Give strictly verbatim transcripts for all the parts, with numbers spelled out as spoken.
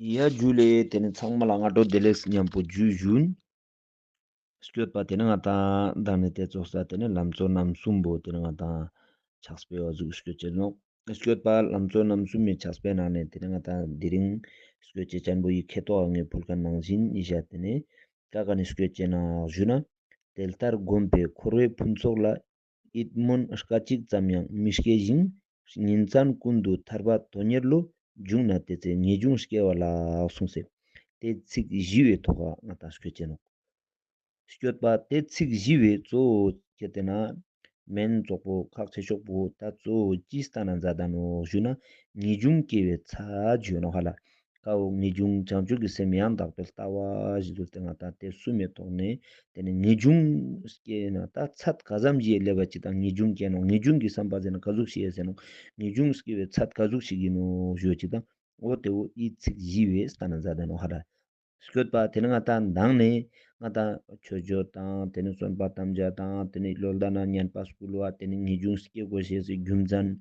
ཡ་ཇུ་ལེ། ཏེ་ནེ་ཚང་མ་ལ་སྔ་དྲོ་བདེ་ལེགས་ཉམ་པོ་ཇུ་ཞུན། སྐྱོད་པ་ཏེ་ནེ་ང་དང་མདང་ནེ་ཏེ་ཙོགས་ས་ཏེ་ནེ་ལམ་གཙོ་རྣམ་གསུམ་པོ་ཏེ་ནེ་ང་དང་ཕྱག་དཔེ་བ་ཟུག་སྐྱོད་ཅེས་ནོག། སྐྱོད་པ་ལམ་གཙོ་རྣམ་གསུམ་མི་ཕྱག་དཔེ་ནང་ནེ་ཏེ་ནེ་ང་དང་དེ་རིང་སྐྱོད་ཅེས་ཅན་པོ་ཡི་ཁེ་ཏོག་ངེ་ཕུལ་ཁན་ནང་བཞིན་ཡི་ཞག་ཏེ་ནེ་ཀ་ཀ་ནེ་སྐྱོད་ཅེས་ན་ཞུ་ན། དེ་ལྟར་བསྒོམས་པས་འཁོར་བའི་ཕུན་ཚོགས་ལ། ཡིད་སྨོན་སྐད་ཅིག་ཙམ་ཡང་མི་སྐྱེ་ཞིང་། ཉིན་མཚན་ཀུན་ཏུ་ཐར་པ་དོན་གཉེར་བློ། བྱུང་ན་དེ་ཚེ་ངེས་འབྱུང་སྐྱེ་བ་ལགས་གསུངས་སེ། ཏེ་ཚིག་བཞི་བའི་ཐོག་ང་དང་སྐྱོད་ཅེས་ནོག། སྐྱོད་པ་ཏེ་ཚིག་བཞི་བའི་གཙོ་བོ་ཁྱེར་ཏེ་ན་མན་ཙོག་པོ་ཁག་ཆེ་ཤོས་པོ་ད་གཙོ་བོ་ཅི་སྟན་ན་མཛད་ད་ནོག་ཞུ་ན་ངེས་འབྱུང་སྐྱེ་བའི་ཚད་ཞུ་ནོག་ཧ་ལ། ཀ་བོ་ངེས་འབྱུང་བྱང་ཆུབ་ཀྱི་སེམས་ཡང་དག་པའི་ལྟ་བ་ཞིག་ཏུ་ཏེ་ང་དང་ཏེ་གསུམ་མི་ཐོག་ནེ་ཏེ་ནེ་ངེས་འབྱུང་སྐྱེ་ན་ད་ཚད་ག་ཙམ་ཞིག་ལེབ་བ་ཅིག་དང་ངེས་འབྱུང་སྐྱེ་ནོག། ངེས་འབྱུང་གི་བསམ་པ་ཟེར་ན་ག་ཟུག་ཞིག་ཟེར་ནོག། ངེས་འབྱུང་སྐྱེ་བའི་ཚད་ག་ཟུག་ཞིག་ཨིན་ནོག་ཞུ་ཅིག་དང་འོ་ཏེ་བོ་ཡི་ཚིག་བཞི་བའི་སྟན་ན་མཛད་ད་ནོག་ཧ་ལ། སྐྱོད་པ་ཏེ་ནེ་ང་དང་མདང་ནེ་ང་དང་མཆོད་བརྗོད་དང་ཏེ་ནེ་གསོལ་བ་དམ་བཅའ་དང་ཏེ་ནེ་ལོ་ཟླ་ན་བསྙེན་པ་སྐུལ་བ་ཏེ་ནེ་ངེས་འབྱུང་སྐྱེ་དགོས་ཤེས་སི་རྒྱུ་མཚན།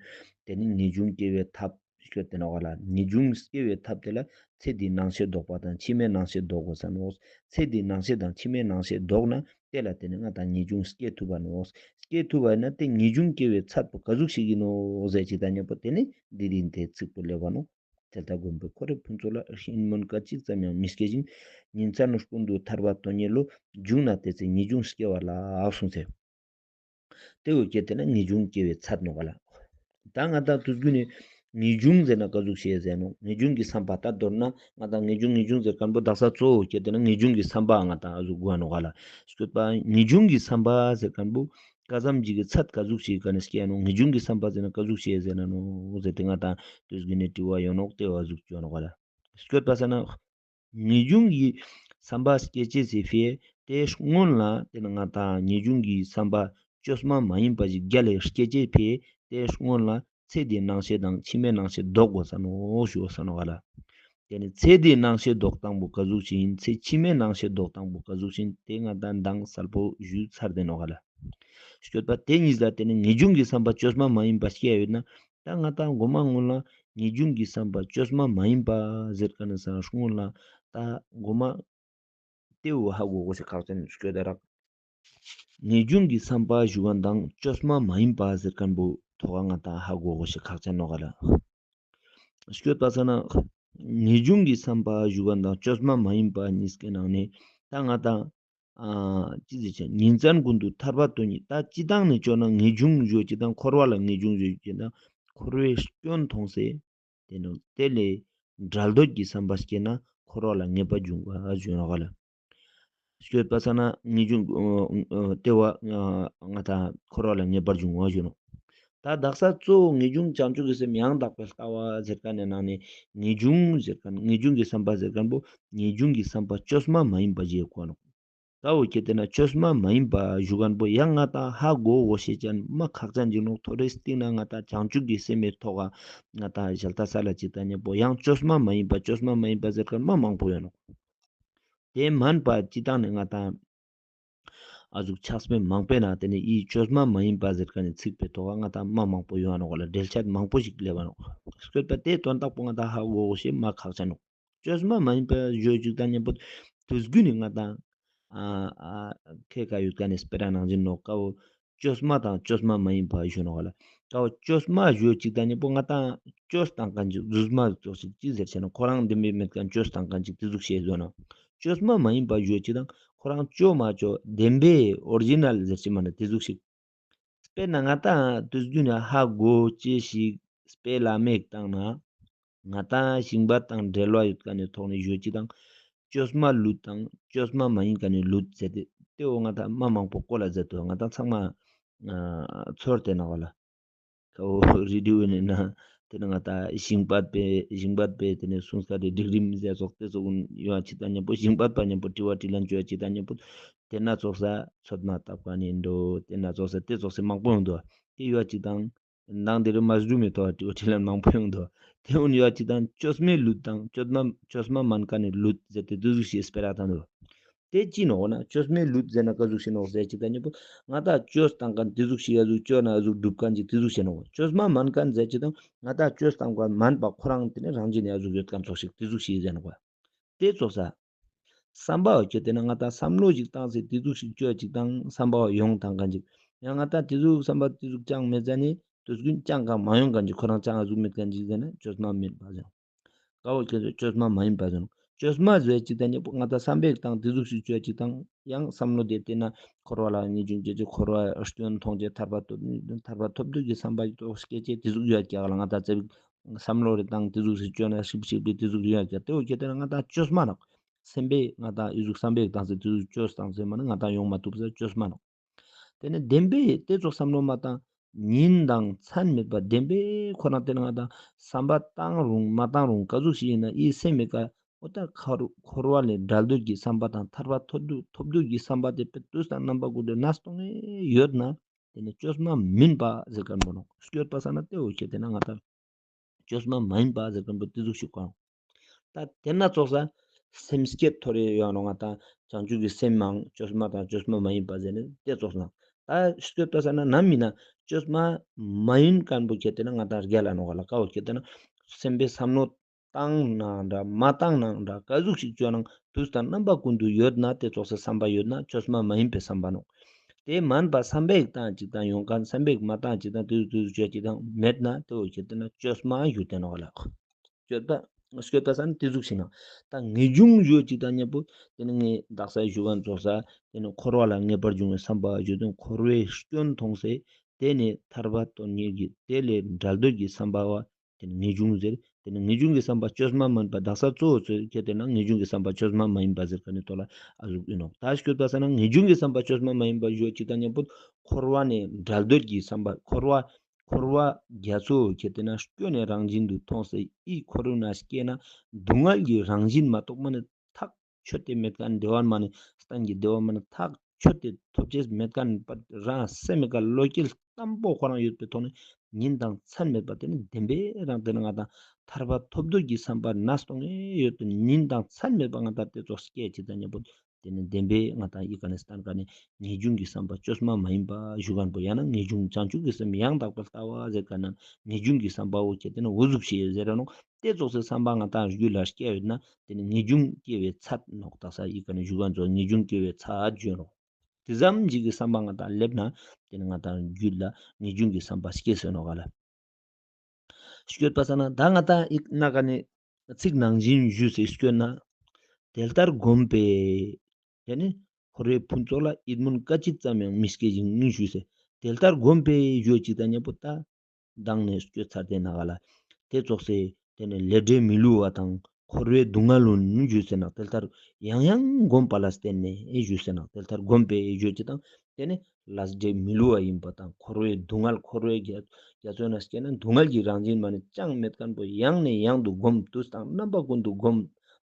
ཏེ་ནེ་ངེས་འབྱུང་སྐྱེ་བའི་ཐབས་སྐྱོད་དེ་ནོག་ལ། ངེས་འབྱུང་སྐྱེ་བའི་ཐབས་ཏེ་ལ་ཚེ་འདིའི་སྣང་ཤས་ལྡོག་པ་དང་ཕྱི་མའི་སྣང་ཤས་ལྡོག་དགོས་ས་ནོག། ཚེ་འདིའི་སྣང་ཤས་དང་ཕྱི་མའི་སྣང་ཤས་ལྡོག་ན་ཏེ་ལ་ཏེ་ནེ་ང་དང་ངེས་འབྱུང་སྐྱེ་ཐུབ་པ་ནོག། སྐྱེ་ཐུབ་པ་ན་ཏེ་ངེས་འབྱུང་སྐྱེ་བའི་ཚད་པོ་ག་ཟུག་ཞིག་ཨིན་ནོག་ཟེར་ཅིག་དང་མཉམ་པོ་ཏེ་ནེ་འདི་རིང་ཏེ་ཚིག་པོ་ལེབ་བ་ནོག། དེ་ལྟར་བསྒོམས་པས་འཁོར་བའི་ཕུན་ཚོགས་ལ། ཡིད་སྨོན་སྐད་ཅིག་ཙམ་ཡང་མི་སྐྱེ་ཞིང་། ཉིན་མཚན་ཀུན་ཏུ་ཐར་པ་དོན་གཉེར་བློ། བྱུང་ན་དེ་ཚེ་ངེས་འབྱུང་སྐྱེ་བ་ལགས་གསུངས་ཏེ། ཏེ་བོ་ཁྱེར་ཏེ་ན་ངེས་འབྱུང་སྐྱེ་བའི་ཚད་ནོག་ག་ལ། ད་ང་དང་དུས་རྒྱུན་ནེ་ངེས་འབྱུང་ཟེར་ན་ག་ཟུག་ཞིག་ཟེར་ནོག། ངེས་འབྱུང་གི་བསམ་པ་ད་མདོར་ན་ང་དང་ངེས་འབྱུང་ངེས་འབྱུང་ཟེར་ཁན་པོ་དག་ས་གཙོ་བོ་ཁྱེར་ཏེ་ན་ངེས་འབྱུང་གི་བསམ་པ་ང་དང་ཨ་ཟུག་དགོས་ནོག་ག་ལ། སྐྱོད་པ་ངེས་འབྱུང་གི་བསམ་པ་ཟེར་ཁན་པོ་ཀ་ཙམ་ཞིག་གི་ཚད་ག་ཟུག་ཞིག་ག་ནེ་སྐྱེ་ནོག། ངེས་འབྱུང་གི་བསམ་པ་ཟེར་ན་ག་ཟུག་ཞིག་ཟེར་ན་ནོག་ཟེར་ཏེ་ང་དང་དུས་རྒྱུན་ནེ་དྲི་བ་ཡོང་ནོག། ཏེ་བོ་ཨ་ཟུག་ཅོ་ནོག་ག་ལ། སྐྱོད་པ་ས་ན་ངེས་འབྱུང་གི་བསམ་པ་སྐྱེ་ཅེས་སི་ཕིའ་ཏེ་སྔོན་ལ་ཏེ་ནེ་ང་དང་ངེས་འབྱུང་གི་བསམ་པ་བཅོས་མ་མ་ཡིན་པ་ཞིག་རྒྱལ་ལ་སྐྱེ་ཅེས་ཕིའ་ཏེ་སྔོན་ལ་ཚེ་འདིའི་སྣང་ཤས་དང་ཕྱི་མའི་སྣང་ཤས་ལྡོག་དགོས་ས་ནོག་ཞུ་བ་ས་ནོག་ག་ལ། ཏེ་ནེ་ཚེ་འདིའི་སྣང་ཤས་ལྡོག་སྟངས་པོ་ག་ཟུག་ཞིག་ཨིན། ཚེ་ཕྱི་མའི་སྣང་ཤས་ལྡོག་སྟངས་པོ་ག་ཟུག་ཞིག་ཨིན། ཏེ་ང་དང་མདང་གསལ་པོ་ཞུས་ཚར་ཏེ་ནོག་ག་ལ། སྐྱོད་པ་ཏེ་ཉིས་ལ་ཏེ་ནེ་ངེས་འབྱུང་གི་བསམ་པ་བཅོས་མ་མ་ཡིན་པ་སྐྱེ་ཡོད་ན། ད་ང་དང་གོ་མ་སྔོན་ལ་ངེས་འབྱུང་གི་བསམ་པ་བཅོས་མ་མ་ཡིན་པ་ཟེར་ཁན་ནི་ས་སྔོན་ལ་ད་གོ་མ་ཏེ་བོ་ཧ་གོ་དགོས་ཤེས་ཁག་ཅན་སྐྱོད་ད་རག། ངེས་འབྱུང་གི་བསམ་པ་ཞུ་ཁན་དང་བཅོས་མ་མ་ཡིན་པ་ཟེར་ཁན་པོ་ཐོག་ང་དང་ཧ་གོ་དགོས་ཤེས་ཁག་ཅན་ནོག་ག་ལ། སྐྱོད་པ་ས་ན་ངེས་འབྱུང་གི་བསམ་པ་ཞུ་ཁན་དང་བཅོས་མ་མ་ཡིན་པ་ཉིས་ཀའི་ནང་ནེ་ད་ང་དང་ཨ་ཅི་ཟེར་ཅེས་ཉིན་མཚན་ཀུན་ཏུ་ཐར་པ་དོན་གཉེར། ད་སྤྱིར་བཏང་ནེ་ཅོ་ན་ངེས་འབྱུང་ཞུ་ཅིག་དང་འཁོར་བ་ལ་ངེས་འབྱུང་ཞུ་ཅིག་དང་འཁོར་བའི་སྐྱོན་མཐོང་སེ་ཏེ་ནེ་དེ་ལས་བྲལ་འདོད་ཀྱི་བསམ་པ་སྐྱེས་ན་འཁོར་བ་ལ་ངེས་པར་འབྱུང་བ་ཞུ་ནོག་ག་ལ། སྐྱོད་པ་ས་ན་ངེས་འབྱུང་ཨ་ཨ་ཏེ་བོ་ང་དང་འཁོར་བ་ལ་ངེས་པར་འབྱུང་བ་ཞུ་ནོག། ད་དག་ས་གཙོ་བོ་ངེས་འབྱུང་བྱང་ཆུབ་ཀྱི་སེམས་ཡང་དག་པའི་ལྟ་བ་ཟེར་ཁན་ནི་ནང་ནེ་ངེས་འབྱུང་ཟེར་ཁན་ངེས་འབྱུང་གི་བསམ་པ་ཟེར་ཁན་པོ་ངེས་འབྱུང་གི་བསམ་པ་བཅོས་མ་མ་ཡིན་པ་ཞིག་གོ་ནོག། ད་འོ་ཁྱེར་ཏེ་ན་བཅོས་མ་མ་ཡིན་པ་ཞུ་ཁན་པོ་ཡང་ང་དང་ཧ་གོ་དགོས་ཤེས་ཅན་མ་ཁག་ཅན་ཅིག་ནོག། ཐོ་རེ་སྟིང་ན་ང་དང་བྱང་ཆུབ་ཀྱི་སེམས་མི་ཐོག་ག་ང་དང་ཞལ་ཏ་ས་ལ་ཅིག་དང་མཉམ་པོ་ཡང་བཅོས་མ་མ་ཡིན་པ་བཅོས་མ་མ་ཡིན་པ་ཟེར་ཁན་མ་མང་པོ་ཡོད་ནོག། ཏེ་མན་པ་སྤྱིར་བཏང་ནེ་ང་དང་ཨ་ཟུག་ཕྱག་དཔེ་མང་པོའི་ནང་ཏེ་ནེ་འི་བཅོས་མ་མ་ཡིན་པ་ཟེར་ཁན་ནི་ཚིག་པོའི་ཐོག་ག་ང་དང་མ་མང་པོ་ཡོད་ནོག་ག་ལ། འགྲེལ་བཤད་མང་པོ་ཞིག་ལེབ་བ་ནོག། སྐྱོད་པ་ཏེ་དོན་དག་པོ་ང་དང་ཧ་གོ་དགོས་ཤེས་མ་ཁག་ཅན་ནོག། བཅོས་མ་མ་ཡིན་པ་ཞུ་ཅིག་དང་མཉམ་པོ་དུས་རྒྱུན་ནེ་ང་དང་ཨ་ཨ་ཁེ་ཀ་ཡོད་ཁན་ནི་སྤེ་ར་ནང་བཞིན་ནོག་ཀ་བོ། བཅོས་མ་དང་བཅོས་མ་མ་ཡིན་པ་ཞུ་ནོག་ག་ལ། ཀ་བོ་བཅོས་མ་ཞུ་ཅིག་དང་མཉམ་པོ་ང་དང་བཅོས་བཏང་ཁན་ཅིག་རྫུས་མ་ཙོགས་ཤིག་ཅི་ཟེར་ཅེ་ན་ཁོ་རང་བདེན་པའི་མེད་ཁན་བཅོས་བཏང་ཁན་ཅིག་ཏེ་ཟུག་ཤེས་ཟོ་ན། བཅོས་མ་མ་ཡིན་པ་ཞུ་ཅིག་དང་ཁོ་རང་བཅོས་མ་བཅོས་བདེན་པའི་ཨོ་རི་ཇི་ནལ་ཟེར་ཅེ་མ་ན་ཏེ་ཟུག་ཤིག། དཔེར་ན་ང་དང་དུས་རྒྱུན་ནེ་ཧ་གོ་ཅེས་ཤིག་དཔེ་བླ་མེད་བཏང་ན། ང་དང་ཞིང་པ་དང་འབྲེལ་བ་ཡོད་ཁན་ནི་ཐོག་ནེ་ཞུ་ཅིག་དང་བཅོས་མ་ལུད་དང་བཅོས་མ་མ་ཡིན་ཁན་ནི་ལུད་ཟེར་ཏེ་ཏེ་བོ་ང་དང་མ་མང་པོ་གོ་ལ་ཟེར་དུ་ང་དང་ཚང་མ་ཨ་ཚོར་ཏེ་ནོག་ག་ལ། ཀ་བོ་རི་ཌིའུ་ནེ་ན་ཏེ་ནེ་ང་དང་ཞིང་པ་པེ་ཞིང་པ་པེ་ཏེ་ནེ་སུང་སྐད་དེ་སྒྲིག་རིམ་ཟེར་ཙོགས་ཏེ་ཙོགས་ཡོང་ཅིག་དང་མཉམ་པོ་ཞིང་པ་པ་མཉམ་པོ་དྲི་བ་དྲིས་ལན་ཅོ་ཅིག་དང་མཉམ་པོ་ཏེ་ན་ཙོགས་ས་ཚོད་མ་བཏབ་ཁན་ནི་འགྲོ་ཏེ་ན་ཙོགས་ས་ཏེ་ཙོགས་ས་མང་པོ་ཡོང་དུག། ཏེ་ཡོད་ཅིག་དང་མདང་དེ་རུ་མ་ཟུ་མེ་ཐོག་དྲི་བ་དྲིས་ལན་མང་པོ་ཡོང་དུག། ཏེ་འོན་ཡོད་ཅིག་དང་བཅོས་མའི་ལུད་དང་བཅོས་མ་བཅོས་མ་མན་ཁན་ནི་ལུད་ཟེར་ཏེ་ཏེ་ཟུག་ཤེས་སྤེ་ར་དང་དུག། ཏེ་ཅི་ནོག་ན་བཅོས་མའི་ལུས་ཟེར་ན་ཀ་ཟུག་ཤིག་ནོག་ཟེར་ཅིག་ད་ཉམ་པོ་ང་ཏང་བཅོས་བཏང་ཁན་ཏེ་ཟུག་ཤིག་ཨ་ཟུག་བཅོས་ན་ཨ་ཟུག་སྒྲུབ་ཁན་ཅིག་ཏེ་ཟུག་ཤིག་ནོག་བཅོས་མ་མན་ཁན་ཟེར་ཅིག་ད་ང་ཏང་བཅོས་བཏང་ཁན་མན་པ་ཁོ་རང་ཏེ་ནེ་རང་བཞིན་ནེ་ཨ་ཟུག་ཡོད་ཁན་ཙོགས་ཤིག་ཏེ་ཟུག་ཤིག་ཟེར་ནོག་པ། ཏེ་ཙོགས་ས། བསམ་པ་བོ་ཁྱེར་ཏེ་ན་ང་ཏང་བསམ་བློ་ཞིག་བཏང་སྟེ་ཏེ་ཟུག་ཞིག་བཅོས་ཅིག་དང་བསམ་པ་བོ་ཡོང་བཏང་ཁན་ཅིག་ཡང་ང་ཏང་ཏེ་ཟུག་བསམ་པ་ཏེ་ཟུག་ཅང་མེད་ཟ་ནེ་ཏེ་ཟུག་ཅང་གང་མ་ཡོང་ཁན་ཅིག་ཁོ་རང་ཅང་ཨ་ཟུག་མེད་ཁན་ཅིག་ཟེར་ན་བཅོས་མ་མན་པ་ཟེར། ཀ་བོ་ཁྱེར་ཏེ་བཅོས་མ་མ་ཡིན་པ་ཟེར། བཅོས་མ་ཟེར་ཅིག་ད་ཉམ་པོ་ང་ཏང་བསམ་པའི་བཏང་ཏེ་ཟུག་ཞིག་བཅོས་ཅིག་དང་ཡང་བསམ་བློ་དེ་ཏེ་ན་འཁོར་བ་ལ་ངེས་འབྱུང་སྐྱེ་ཅེས་འཁོར་བ་སྐྱོན་མཐོང་ཅེས་ཐར་པ་ཐོབ་ཐར་པ་ཐོབ་འདོད་ཀྱི་བསམ་པ་ཞིག་སྐྱེ་ཅེས་ཏེ་ཟུག་ཡོད་ཀྱག་ལ་ང་ཏང་ཙེ་བསམ་བློ་རེ་བཏང་ཏེ་ཟུག་ཞིག་བཅོས་ན་ཞིབ་ཞིབ་ཏེ་ཟུག་ཡོད་ཀྱག་ཏེ་བོ་ཁྱེར་ཏེ་ན་ང་ཏང་བཅོས་མ་ནོག་སེམས་པས་ང་ཏང་ཨི་ཟུག་བསམ་པའི་བཏང་སྟེ་ཏེ་ཟུག་བཅོས་བཏང་སྟེ་མ་ནེ་ང་ཏང་ཡོང་མ་ཐུབ་ས་བཅོས་མ་ནོག་ཏེ་ནེ་བདེན་པའི་ཏེ་ཙོགས་བསམ་བློ་མ་བཏང་ཉིན་དང་མཚན་མེད་པ་བདེན་པའི་ཁོ་རང་ཏེ་ནེ་ང་ཏང་བསམ་པ་བཏང་རུང་མ་བཏང་རུང་ཀ་ཟུག་ཞིག་ཡིན་ན་ཨི་སེམས་མེད་ཀ་འོ་ད་འཁོར་འཁོར་བ་ལས་བྲལ་འདོད་ཀྱི་བསམ་པ་དང་ཐར་པ་ཐོབ་འདོད་ཐོབ་འདོད་ཀྱི་བསམ་པ་དེ་དུས་དང་རྣམ་པ་ཀུན་ཏུ་གནས་སྟོང་ངེ་ཡོད་ན་ཏེ་ནེ་བཅོས་མ་མིན་པ་ཟེར་ཁན་པོ་ནོག་སྐྱོད་པ་ས་ན་ཏེ་བོ་ཁྱེར་ཏེ་ན་ང་ཏང་བཅོས་མ་མ་ཡིན་པ་ཟེར་ཁན་པོ་ཏེ་ཟུག་ཞིག་གོ། ད་ཏེ་ན་ཙོགས་ས་སེམས་བསྐྱེད་ཐོ་རེ་ཡོང་ནོག་ང་ཏང་བྱང་ཆུབ་ཀྱི་སེམས་མང་བཅོས་མ་དང་བཅོས་མ་མ་ཡིན་པ་ཟེར་ནེ་ཏེ་ཙོགས་ན་ད་སྐྱོད་པ་ས་ན་ནམ་ཡིན་ན་བཅོས་མ་མ་ཡིན་ཁན་པོ་ཁྱེར་ཏེ་ན་ང་ཏང་རྒྱལ་ལ་ནོག་ལ་ཀ་བོ་ཁྱེར་ཏེ་ན་སེམས་པའི་བསམ་བློ་བཏང་ན་འདྲ་མ་བཏང་ན་འདྲ་ཀ་ཟུག་ཞིག་བཅོས་ནང་དུས་དང་རྣམ་པ་ཀུན་ཏུ་ཡོད་ན་ཏེ་ཙོགས་སེ་བསམ་པ་ཡོད་ན་བཅོས་མ་མ་ཡིན་པའི་བསམ་པ་ནོག་ཏེ་མན་པ་བསམ་པའི་བཏང་ཅིག་དང་ཡོང་ཁན་བསམ་པའི་མ་བཏང་ཅིག་དང་ཏེ་ཟུག་ཏེ་ཟུག་བཅོས་ཅིག་དང་མེད་ན་ཏེ་བོ་ཁྱེར་ཏེ་ན་བཅོས་མ་ཞུ་ཏེ་ནོག་ལ། སྐྱོད་པ་སྐྱོད་པ་ས་ན་ཏེ་ཟུག་ཞིག་ན་ད་ངེས་འབྱུང་ཞུ་ཅིག་དང་ཉམ་པོ་ཏེ་ནེ་ངས་དག་ས་ཞུ་ཁན་ཙོགས་ས་ཏེ་ནེ་འཁོར་བ་ལ་ངེས་པར་འབྱུང་བའི་བསམ་པ་ཞུ་དོན་འཁོར་བའི་སྐྱོན་མཐོང་སྟེ་ཏེ་ནེ་ཐར་པ་དོན་གཉེར་གྱི་ཏེ་ལས་བྲལ་འདོད་ཀྱི་བསམ་པ་བ། ཏེ་ནེ་ངེས་འབྱུང་ཟེར། ཏེ་ནེ་ངེས་འབྱུང་གི་བསམ་པ་བཅོས་མ་མིན་པ་དག་ས་གཙོ་བོ་ཚོས་ཁྱེར་ཏེ་ན་ངེས་འབྱུང་གི་བསམ་པ་བཅོས་མ་མ་ཡིན་པ་ཟེར་ཁན་ནི་ཐོག་ལ་ཨ་ཟུག་ཡིན་ནོག་ད་སྐྱོད་པ་ས་ན་ངེས་འབྱུང་གི་བསམ་པ་བཅོས་མ་མ་ཡིན་པ་ཞུ་ཅིག་དང་ཉམ་པོ་འཁོར་བ་ནེ་བྲལ་འདོད་ཀྱི་བསམ་པ་འཁོར་བ་འཁོར་བ་རྒྱ་མཚོ་ཁྱེར་ཏེ་ན་སྐྱོན་ནེ་རང་བཞིན་དུ་མཐོང་སྟེ་ཨི་འཁོར་བའི་ནང་སྐྱེས་ན་སྡུག་བསྔལ་གྱི་རང་བཞིན་མ་གཏོགས་མ་ནེ་ཐག་ཆོད་དེ་མེད་ཁན་བདེ་བ་མ་ནེ་གཏན་གྱི་བདེ་བ་མ་ནེ་ཐག་ཆོད་དེ་ཐོབ་ཅེས་མེད་ཁན་པ་རང་སེམས་མེད་ཀ་བློ་སྐྱེད་དམ་པོ་ཁོ་རང་ཡོད་པའི་ཐོག་ནེ་ཉིན་དང་མཚན་མེད་པ་ཏེ་ནེ་བདེན་པའི་རང་ཏེ་ནེ་ང་ཏང་ཐར་པ་ཐོབ་འདོད་ཀྱི་བསམ་པ་གནས་སྟོང་ངེ་ཡོད་དེ་ཉིན་དང་མཚན་མེད་པ་ང་ཏང་ཏེ་ཙོགས་སྐྱེ་ཅིག་དང་ཉམ་པོ་ཏེ་ནེ་བདེན་པའི་ང་ཏང་ཨི་ཀ་ནེ་སྟན་ཀ་ནེ་ངེས་འབྱུང་གི་བསམ་པ་བཅོས་མ་མ་ཡིན་པ་ཞུ་ཁན་པོ་ཡང་ན་ངེས་འབྱུང་བྱང་ཆུབ་ཀྱི་སེམས་ཡང་དག་པར་ལྟ་བ་ཟེར་ཁན་ན་ངེས་འབྱུང་གི་བསམ་པ་བོ་ཁྱེར་ཏེ་ན་འོ་ཟུག་ཞིག་ཟེར་ར་ནོག་ཏེ་ཙོགས་སེ་བསམ་པ་ང་ཏང་རྒྱུད་ལ་སྐྱེ་ཡོད་ན་ཏེ་ནེ་ངེས་འབྱུང་སྐྱེ་བའི་ཚད་ནོག་དག་ས་ཨི་ཀ་ནེ་ཞུ་ཁན་ཙོགས་ངེས་འབྱུང་སྐྱེ་བའི་ཚད་བརྗོད་ནོག་ཏེ་ཙམ་ཞིག་གི་བསམ་པ་ང་ཏང་སླེབས་ན་ཏེ་ནེ་ང་ཏང་རྒྱུད་ལ་ངེས་འབྱུང་གི་བསམ་པ་སྐྱེ་སོང་ནོག་ག་ལ། སྐྱོད་པ་ས་ན་ད་ང་ཏང་ཨི་ན་ཀ་ནེ་ཚིག་ནང་བཞིན་ཞུས་སེ་སྐྱོད་ན། དེ་ལྟར་བསྒོམས་པས། ཏེ་ནེ་འཁོར་བའི་ཕུན་ཚོགས་ལ་ཡིད་སྨོན་སྐད་ཅིག་ཙམ་ཡང་མི་སྐྱེ་ཞིང་ཞུས་སེ། དེ་ལྟར་བསྒོམས་པས་ཞུ་ཅིག་དང་ཉམ་པོ་ད་མདང་ནེ་སྐྱོད་ཚར་ཏེ་ན་ག་ལ། ཏེ་ཙོགས་སེ་ཏེ་ནེ་ལས་འབྲས་མི་བསླུ་བ་དང་འཁོར་བའི་སྡུག་བསྔལ་ལུན་ཞུས་སེ་ན་དེ་ལྟར་ཡང་ཡང་བསྒོམས་པ་ལ་བརྟེན་ནས་ཞུས་སེ་ན་དེ་ལྟར་བསྒོམས་པས་ཞུ་ཅིག་དང་ཏེ་ནེ་ལས་འབྲས་མི་བསླུ་བ་ཡིན་པ་དང་འཁོར་བའི་སྡུག་བསྔལ་འཁོར་བའི་རྒྱ་རྒྱ་མཚོའི་ནང་སྐྱེས་ན་སྡུག་བསྔལ་གྱི་རང་བཞིན་མ་ནེ་ཅང་མེད་ཁན་པོ་ཡང་ནས་ཡང་དུ་བསྒོམ་དུས་དང་རྣམ་པ་ཀུན་ཏུ་བསྒོམ།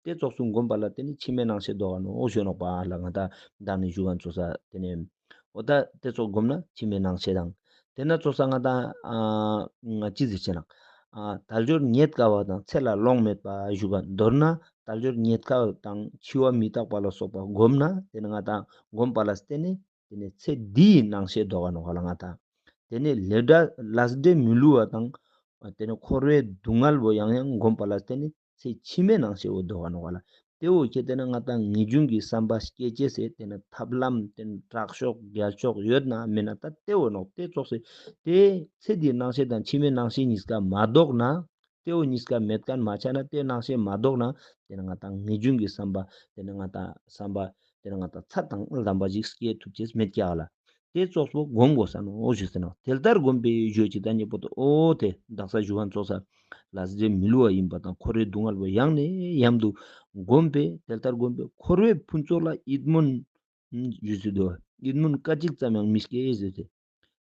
ཏེ་ཙོགས་སུ་བསྒོམ་པ་ལ་ཏེ་ནེ་འཆི་མེད་སྣང་མཆེད་ལྡོག་ག་ནོག་ཞུ་ནོག་པ་ལ་ང་ཏང་མདང་ནེ་ཞུ་ཁན་ཙོགས་ས་ཏེ་ནེ་འོ་ད་ཏེ་ཙོགས་བསྒོམ་ན་འཆི་མེད་སྣང་མཆེད་དང་ཏེ་ན་ཙོགས་ས་ང་ཏང་ཨ་ང་ཅི་ཟེར་ཅེ་ན་ཨ་དལ་འབྱོར་རྙེད་དཀའ་བ་དང་ཚེ་ལ་ལོང་མེད་པ་ཞུ་ཁན་མདོར་ན་དལ་འབྱོར་རྙེད་དཀའ་བ་དང་འཆི་བ་མི་རྟག་པ་ལ་སོགས་པ་བསྒོམ་ན་ཏེ་ནེ་ང་ཏང་བསྒོམ་པ་ལ་བརྟེན་ནས་ཏེ་ནེ་ཚེ་འདིའི་སྣང་མཆེད་ལྡོག་ག་ནོག་ག་ལ་ང་ཏང་། ཏེ་ནེ་ལས་འབྲས་ལས་འབྲས་མི་བསླུ་བ་དང་། ཏེ་ནེ་འཁོར་བའི་སྡུག་བསྔལ་བོ་ཡང་ཡང་བསྒོམ་པ་ལ་བརྟེན་ནས་ཚེ་འཆི་མེད་སྣང་མཆེད་བོ་ལྡོག་ག་ནོག་ག་ལ། ཏེ་བོ་ཁྱེར་ཏེ་ན་ང་ཏང་ངེས་འབྱུང་གི་བསམ་པ་སྐྱེ་ཅེས་སེ་ཏེ་ནེ་ཐབས་ལམ་ཏེ་ནེ་དྲག་ཤོས་རྒྱལ་ཤོས་ཡོད་ན་མེད་ན་ད་ཏེ་བོ་ནོག་ཏེ་ཙོགས་སེ་ཏེ་ཚེ་འདིའི་སྣང་མཆེད་དང་འཆི་མེད་སྣང་མཆེད་གཉིས་ཀ་མ་ལྡོག་ན། ཏེ་བོ་གཉིས་ཀ་མེད་ཁན་མ་ཆ་ན་ཏེ་སྣང་མཆེད་མ་ལྡོག་ན་ཏེ་ནེ་ང་ཏང་ངེས་འབྱུང་གི་བསམ་པ་ཏེ་ནེ་ང་ཏང་བསམ་པ་ཏེ་ནེ་ང་ཏང་ཚད་དང་ལྡན་པ་ཞིག་སྐྱེ་ཐུབ་ཅེས་མེད་ཀྱག་ལ། ཏེ་ཙོགས་པོ་བསྒོམ་དགོས་ས་ནོག་ཞུས་ཟེར་ན་དེ་ལྟར་བསྒོམས་པས་ཞུ་ཅིག་དང་ཉེ་པོ་ཏོ་འོ་ཏེ་དག་ས་ཞུ་ཁན་ཙོགས་ས་ལས་འབྲས་མི་བསླུ་བ་ཡིན་པ་དང་འཁོར་བའི་སྡུག་བསྔལ་བོ་ཡང་ནས་ཡང་དུ་བསྒོམས་པས་དེ་ལྟར་བསྒོམས་པས་འཁོར་བའི་ཕུན་ཚོགས་ལ་ཡིད་སྨོན་ཞུས་ཟེར་དོ། ཡིད་སྨོན་སྐད་ཅིག་ཙམ་ཡང་མི་སྐྱེ་ཟེར་ཏེ།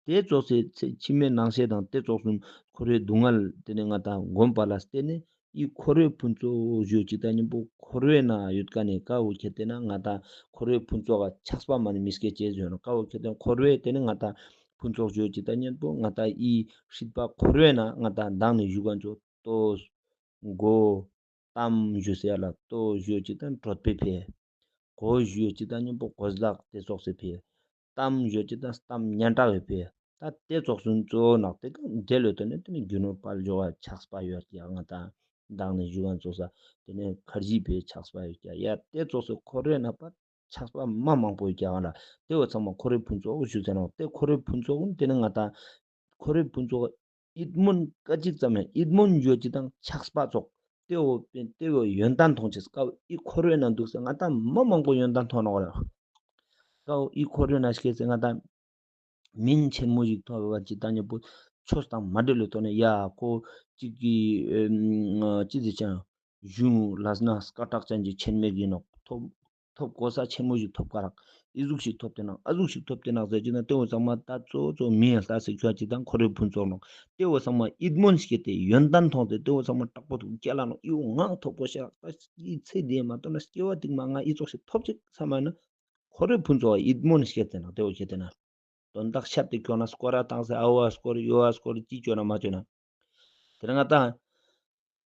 ཏེ་ཙོགས་སེ་ཚེ་འཆི་མེད་སྣང་ཤས་དང་ཏེ་ཙོགས་སུ་འཁོར་བའི་སྡུག་བསྔལ་ཏེ་ནེ་ང་ཏང་བསྒོམས་པ་ལ་བརྟེན་ནས་འི་འཁོར་བའི་ཕུན་ཚོགས་ཞུ་ཅིག་དང་ཉེ་པོ་འཁོར་བའི་ནང་ཡོད་ཁན་ནི་ཀ་བོ་ཁྱེར་ཏེ་ན་ང་ཏང་འཁོར་བའི་ཕུན་ཚོགས་ལ་ཆགས་པ་མ་ནེ་མི་སྐྱེ་ཅེས་ཞུ་ནོག། ཀ་བོ་ཁྱེར་ཏེ་ན་འཁོར་བའི་ཏེ་ནེ་ང་ཏང་ཕུན་ཚོགས་ཞུ་ཅིག་དང་ཉེ་པོ་ང་ཏང་འི་སྲིད་པ་འཁོར་བའི་ནང་ང་ཏང་མདང་ནེ་ཞུ་ཁན་ཙོགས་ལྟོ་གོས་གཏམ་ཞུ་ཟེར་ཡ་ལ་ལྟོ་ཞུ་ཅིག་དང་གྲོད་པའི་ཕི་ གོས་ཞུ་ཅིག་དང་ཉམ་པོ་གོས་ལག་དེ་ཙོགས་སི་ཕི། གཏམ་ཞུ་ཅིག་དང་གཏམ་སྙན་གྲགས་ཡོད་ཕི། ད་དེ་ཙོགས་སུ་གཙོ་བོ་ནག་དེ་ག་འབྲེལ་ཡོད་དོ་ནི་དེ་ནི་རྒྱུ་ནོར་དཔལ་འབྱོར་བ་ཆགས་པ་ཡོད་ཀྱག་ང་ད་མདང་ནི་ཞུ་བ་ཙོགས་ས་དེ་ནི་ཁར་ཇི་ཕི་ཆགས་པ་ཡོད་ཀྱག་ཡ་དེ་ཙོགས་སུ་འཁོར་བའི་ནང་པ་ཆགས་པ་མ་མང་པོ་ཡོད་ཀྱག་ང་ལ་དེ་བོ་ཚང་མ་འཁོར་བའི་ཕུན་ཚོགས་ཞུ་ཟེར་ནོག་དེ་འཁོར་བའི་ཕུན་ཚོགས་དེ་ནི་ང་ད་འཁོར་བའི་ཕུན་ཚོགས་ཡིད་སྨོན་སྐད་ཅིག་ཙམ་ཡང་ཡིད་སྨོན་ཞུ་ཅིག་དང་ཆགས་པ་ཙོགས་དེ་བོ་དེ་བོ་ཡོན་ཏན་མཐོང་ཅེས་ཀ་བོ་ཨི་འཁོར་བའི་ནང་འདུག་ས་ང་ད་མ་མང་པོ་ཡོན་ཏན་མཐོང་ནོག་ར། ཀ་བོ་ཨི་འཁོར་བའི་ནང་སྐྱེས་ཚེ་ང་ད་མིང་ཆེན་མོ་ཞིག་ཐོབ་པ་ཅིག་དང་ཉམ་པོ་ཆོས་དང་མ་འབྲེལ་ལོ་ཐོག་ནས་ཡ་ཁོ་ཅིག་གི་ཨེམ་ཅི་ཟེར་ཅང་གཞུང་ལ་ན་སྐད་གྲགས་ཅན་གྱི་ཆེན་མོ་ཡིན་ནོག་ཐོབ་ཐོབ་གོ་ས་ཆེན་མོ་ཞིག་ཐོབ་ཀ་རག་ཨི་ཟུག་ཞིག་ཐོབ་དེ་ནང་ཨ་ཟུག་ཞིག་ཐོབ་དེ་ནང་ཟེར་གྱི་ན་དེ་བོ་ཚང་མ་ད་གཙོ་གཙོ་མིང་ལྟ་སེ་ཁྱོད་ཅིག་དང་འཁོར་བའི་ཕུན་ཚོགས་ནོག་དེ་བོ་ཚང་མ་ཡིད་སྨོན་སྐྱེས་ཏེ་ཡོན་ཏན་མཐོང་སྟེ་དེ་བོ་ཚང་མ་དྲག་པོ་འདུག་སྐྱེ་ལ་ནོག་ཨི་བོ་ངའང་ཐོབ་གོ་ཤ་རག་ད་ཨི་ཚེ་འདིའི་མ་གཏོགས་ན་སྐྱེ་བ་དེ་མ་ང་ཨི་ཙོགས་ཞིག་ཐོབ་ཅིག་བསམ་མ་ན། འཁོར་བའི་ཕུན་ཚོགས་ཡིད་སྨོན་སྐྱེས་ཏེ་ན་དེ་བོ་ཁྱེད་དེ་ན། དོན་དག་ཤད་དེ་ཁྱོད་ན་སྐོར་ར་བཏང་སེ་ཨ་བོ་ཨ་སྐོར་ཡོ་ཨ་སྐོར་ཅི་ཅོ་ན་མ་ཅོ་ན། དེ་ན་ང་ད།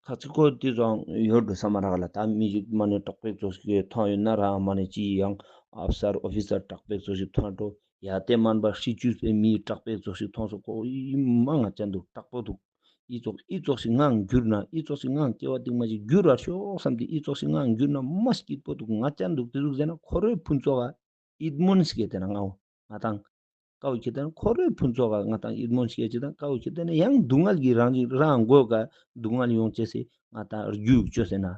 ཁ་ཅིག་ཁོ་དེ་ཙོགས་ཡོད་འགྲོ་ས་མ་རག་ལ་ད་མི་ཞིག་མ་ནེ་དྲག་པོ་ཙོགས་ཤིག་ཐོང་ཡོད་ན་ར་མ་ནེ་ཅི་ཡང་ཨབ་སར་ཨོ་ཕི་སར་དྲག་པོ་ཙོགས་ཤིག་ཐོང་འགྲོ་ཡ་དེ་མན་པ་ཧྲི་ཅུས་པའི་མི་དྲག་པོ་ཙོགས་ཤིག་ཐོང་སོ་ཁོ་ཨི་མ་ང་ཅན་འདུག་དྲག་པོ་འདུག་ཨི་ཙོགས་ཨི་ཙོགས་ཤིག་ངའང་འགྱུར་ན་ཨི་ཙོགས་ཤིག་ངའང་སྐྱེ་བ་སྟིང་མ་ཞིག་འགྱུར་ར་ཤོག་བསམ་སྟེ་ཨི་ཙོགས་ཤིག་ངའང་འགྱུར་ན་མ་སྐྱིད་པོ་འདུག་ང་ཅན་འདུག་དེ་ཟུག་ཟེར་ན་འཁོར་བའི་ཕུན་ཚོགས་ཨ་ཡིད་སྨོན་སྐྱེས་ཏེ་ན་ང་བོ་ང་དང་ཀ་བོ་ཁྱེད་དེ་ན་འཁོར་བའི་ཕུན་ཚོགས་ཨ་ང་དང་ཡིད་སྨོན་སྐྱེས་ཅི་དང་ཀ་བོ་ཁྱེད་དེ་ན་ཡང་སྡུག་བསྔལ་གྱི་རང་བཞིན་རང་མགོ་ཀ་སྡུག་བསྔལ་ཡོང་ཅེས་སི་ང་དང་རྒྱུ་ཅོ་ཟེར་ན།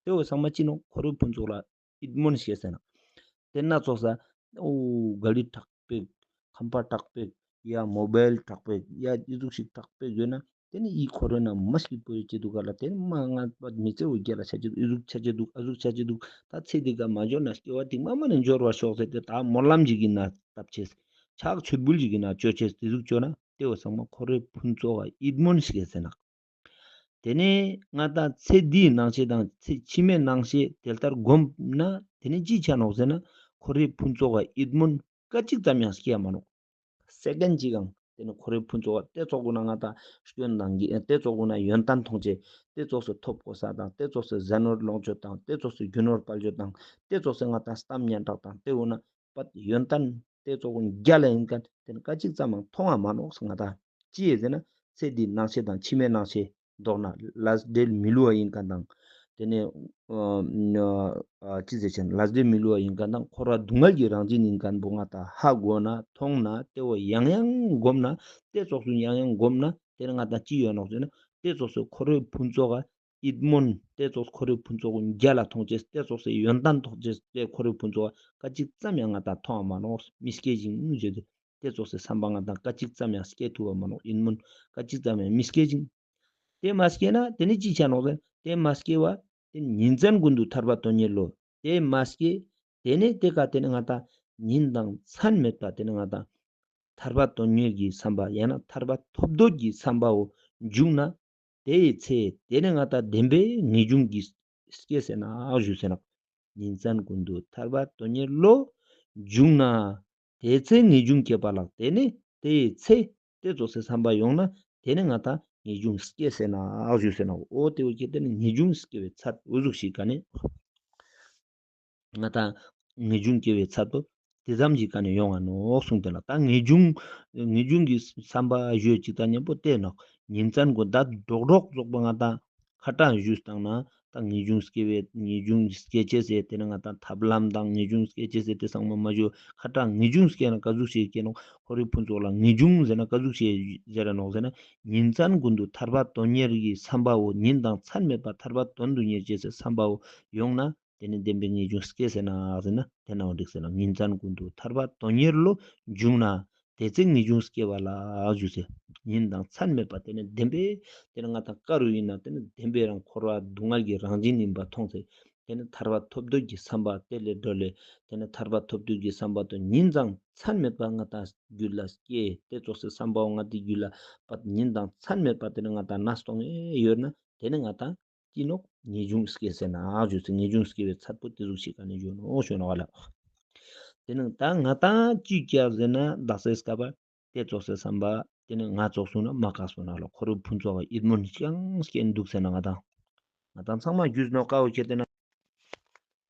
དེ་བོ་ཚང་མ་ཅི་ནོག་འཁོར་བའི་ཕུན་ཚོགས་ལ་ཡིད་སྨོན་སྐྱེས་ཟེར་ན། དེ་ན་ཙོགས་ས་ཨོ་ག་ལི་དྲག་པོ་ཁང་པ་དྲག་པོ་ཡ་མོ་བལ་དྲག་པོ་ཡ་ཨི་ཟུག་ཞིག་དྲག་པོ་ཡོད་ན་དེ་ནི་ཨི་འཁོར་བའི་ནང་མ་སྐྱིད་པོ་ཡོད་ཅེ་འདུག་ག་ལ་དེ་ནི་མ་ང་པ་མི་ཚེ་བོ་རྒྱལ་ལ་ཆ་ཅེ་འདུག་ཨི་ཟུག་ཆ་ཅེ་འདུག་ཨ་ཟུག་ཆ་ཅེ་འདུག་ད་ཚེ་འདི་ག་མ་འབྱོར་ན་སྐྱེ་བ་སྟིང་མ་མ་ནེ་འབྱོར་བར་ཤོག་ཟེར་ཏེ་ད་སྨོན་ལམ་ཞིག་གི་ན་བཏབ་ཅེས་ཕྱག་མཆོད་འབུལ་ཞིག་གི་ན་ཅོ་ཅེས་དེ་ཟུག་ཅོ་ན་དེ་བོ་ཚང་མ་འཁོར་བའི་ཕུན་ཚོགས་ཨ་ཡིད་སྨོན་སྐྱེས་ཟེར་ན། དེ་ནས་ང་དང་ཚེ་འདིའི་སྣང་ཤས་དང་ཚེ་ཕྱི་མའི་སྣང་ཤས་དེ་ལྟར་བསྒོམས་ན་དེ་ནས་ཅི་ཆ་ནོག་ཟེར་ན་འཁོར་བའི་ཕུན་ཚོགས་པ་ཡིད་སྨོན་སྐད་ཅིག་ཙམ་ཡང་སྐྱེ་ཡ་མ་ནོག་སེ་ཀན་ཅིག་གང་དེ་ནས་འཁོར་བའི་ཕུན་ཚོགས་པ་དེ་ཙོགས་གུན་ན་ང་དང་སྐྱོན་དང་དེ་ཙོགས་གུན་ན་ཡོན་ཏན་མཐོང་ཅེས་དེ་ཙོགས་སུ་ཐོབ་གོ་ས་དང་དེ་ཙོགས་སུ་ཟས་ནོར་ལོངས་སྤྱོད་དང་དེ་ཙོགས་སུ་རྒྱུ་ནོར་དཔལ་འབྱོར་དང་དེ་ཙོགས་སུ་ང་དང་གཏམ་སྙན་གྲགས་དང་དེ་གུན་ན། པད་ཡོན་ཏན་དེ་ཙོགས་རྒྱལ་ལ་ཡིན་མཁན་དེ་ནི་སྐད་ཅིག་ཙམ་ཡང་མཐོང་བ་མ་ནོག་ང་དང་། ཅི་ཡེ་ཟེར་ན་ཚེ་འདིའི་སྣང་ཤས་དང་ཕྱི་མའི་སྣང་ཤས་ལྡོག་ན་ལས་འབྲས་མི་བསླུ་བ་ཡིན་མཁན་དང་། དེ་ནས་ཅི་ཟེར་ཅེ་ན་ལས་འབྲས་མི་བསླུ་བ་ཡིན་མཁན་དང་འཁོར་བ་སྡུག་བསྔལ་གྱི་རང་བཞིན་ཡིན་མཁན་པོ་ང་དང་ཧ་གོ་ན་མཐོང་ན་དེ་བོ་ཡང་ཡང་བསྒོམས་ན་དེ་ཙོགས་སུ་ཡང་ཡང་བསྒོམས་ན་དེ་ནི་ང་དང་ཅི་ཡོད་ནོག་ཟེར་ན་དེ་ཙོགས་སུ་འཁོར་བའི་ཕུན་ཚོགས་ཡིད་སྨོན་དེ་ཙོགས་འཁོར་བའི་ཕུན་ཚོགས་རྒྱལ་ལ་མཐོང་ཅེས་དེ་ཙོགས་སེ་ཡོན་ཏན་ཐོབ་ཅེས་དེ་འཁོར་བའི་ཕུན་ཚོགས་སྐད་ཅིག་ཙམ་ཡང་ང་དང་མཐོང་བ་མ་ནོག་མི་སྐྱེ་ཞིང་ཟེར་ཏེ་དེ་ཙོགས་སེ་བསམ་པ་ང་དང་སྐད་ཅིག་ཙམ་ཡང་སྐྱེ་ཐུབ་བ་མ་ནོག་ཡིད་སྨོན་སྐད་ཅིག་ཙམ་ཡང་མི་སྐྱེ་ཞིང་། དེ་མ་སྐྱེ་ན་དེ་ནི་ཅི་ཆ་ནོག་ཟེར་དེ་མ་སྐྱེ་བ་དེ་ཉིན་མཚན་ཀུན་ཏུ་ཐར་པ་དོན་གཉེར་བློ་དེ་མ་སྐྱེ་དེ་ནི་དེ་ཀ་དེ་ནི་ང་དང་ཉིན་དང་མཚན་མེད་པ་དེ་ནི་ང་དང་ཐར་པ་དོན་གཉེར་གྱི་བསམ་པ་ཡང་ན་ཐར་པ་ཐོབ་འདོད་ཀྱི་བསམ་པའོ་བྱུང་ན། དེའི་ཚེ་དེ་ནི་ང་དང་བདེན་པའི་ངེས་འབྱུང་གི་སྐྱེ་ཟེར་ན་ཞུ་ཟེར་ན། ཉིན་མཚན་ཀུན་ཏུ་ཐར་པ་དོན་གཉེར་བློ་བྱུང་ན། དེའི་ཚེ་ངེས་འབྱུང་སྐྱེས་པ་ལགས། དེ་ནི་དེའི་ཚེ་དེ་ཙོགས་སེ་བསམ་པ་ཡོང་ན་དེ་ནི་ང་དང་ངེས་འབྱུང་སྐྱེ་ཟེར་ན་ཞུ་ཟེར་ན་འོ་དེ་བོ་ཁྱེད་དེ་ནི་ངེས་འབྱུང་སྐྱེ་བའི་ཚད་འོ་ཟུག་ཞིག་ག་ནི། ང་དང་ངེས་འབྱུང་སྐྱེ་བའི་ཚད་དོ་དེ་ཙམ་གྱི་ཀ་ནས་ཡོང་ང་ནོག་གསུངས་ཏེ་ལ་ད་ངེས་འབྱུང་ངེས་འབྱུང་གི་བསམ་པ་ཞུ་ཅིག་དང་མཉམ་པོ་དེ་ནོག་ཉིན་མཚན་ཀུན་ད་སྒྲོག་སྒྲོག་ཙོགས་པ་ང་དང་ཁ་ཏང་ཞུས་བཏང་ན་ད་ངེས་འབྱུང་སྐྱེ་བའི་ངེས་འབྱུང་སྐྱེ་ཅེས་ཟེར་དེ་ནི་ང་དང་ཐབས་ལམ་དང་ངེས་འབྱུང་སྐྱེ་ཅེས་ཟེར་དེ་ཚང་མ་མ་ཞུ་ཁ་ཏང་ངེས་འབྱུང་སྐྱེ་ན་ག་ཟུག་ཞིག་སྐྱེ་ནོག་འཁོར་བའི་ཕུན་ཚོགས་ལ་ངེས་འབྱུང་ཟེར་ན་ག་ཟུག་ཞིག་ཟེར་ར་ནོག་ཟེར་ན་ཉིན་མཚན་ཀུན་ཏུ་ཐར་པ་དོན་གཉེར་གྱི་བསམ་པའོ་ཉིན་དང་མཚན་མེད་པ་ཐར་པ་དོན་དུ་གཉེར་ཅེས་ཟེར་བསམ་པའོ་ཡོང་ན། དེ་ནི་བདེན་པའི་ངེས་འབྱུང་སྐྱེ་ཟེར་ན་ཟེར་ན་དེ་ན་འོ་འགྲིག་ཟེར་ན་ཉིན་མཚན་ཀུན་ཏུ་ཐར་པ་དོན་གཉེར་བློ་བྱུང་ན་དེ་ཚེ་ངེས་འབྱུང་སྐྱེ་བ་ལ་ཞུ་ཟེར། ཉིན་དང་མཚན་མེད་པ་དེ་ནི་བདེན་པའི་དེ་ནི་ང་དང་ཀ་རུ་ཡིན་ན་དེ་ནི་བདེན་པའི་རང་འཁོར་བ་སྡུག་བསྔལ་གྱི་རང་བཞིན་ཡིན་པ་མཐོང་ཚེ་དེ་ནི་ཐར་པ་ཐོབ་འདོད་ཀྱི་བསམ་པ་དེ་ལས་སྒྲོལ་ལེ་དེ་ནི་ཐར་པ་ཐོབ་འདོད་ཀྱི་བསམ་པ་དང་ཉིན་དང་མཚན་མེད་པ་ང་དང་རྒྱུད་ལ་སྐྱེ་དེ་ཙོགས་སེ་བསམ་པའོ་ང་དེ་རྒྱུད་ལ་པ་ཉིན་དང་མཚན་མེད་པ་དེ་ནི་ང་དང་ན་སྟོང་ཡོད་ན་དེ་ནི་ང་དང་། ཅི་ནོག་ངེས་འབྱུང་སྐྱེ་ཟེར་ན་ཞུ་ཚེ་ངེས་འབྱུང་སྐྱེ་བའི་ཚད་པོ་དེ་ཟུག་ཞིག་ག་ནས་ཞུ་ནོག་ཞུ་ནོག་ལ། དེ་ནང་ད་ང་དང་ཅི་བྱ་ཟེར་ན་བདག་སའི་སྐབས་དེ་ཙོགས་སེ་བསམ་པ་དེ་ནི་ང་ཙོགས་སུ་ན་མ་ཁག་སུ་ན་ལ་འཁོར་བའི་ཕུན་ཚོགས་པ་ཡིད་སྨོན་ཅང་སྐྱེ་འདུག་ཟེར་ན་ང་དང་ང་དང་ཚང་མ་རྒྱུས་ནོག་ཀ་བོ་ཁྱེད་དེ་ན།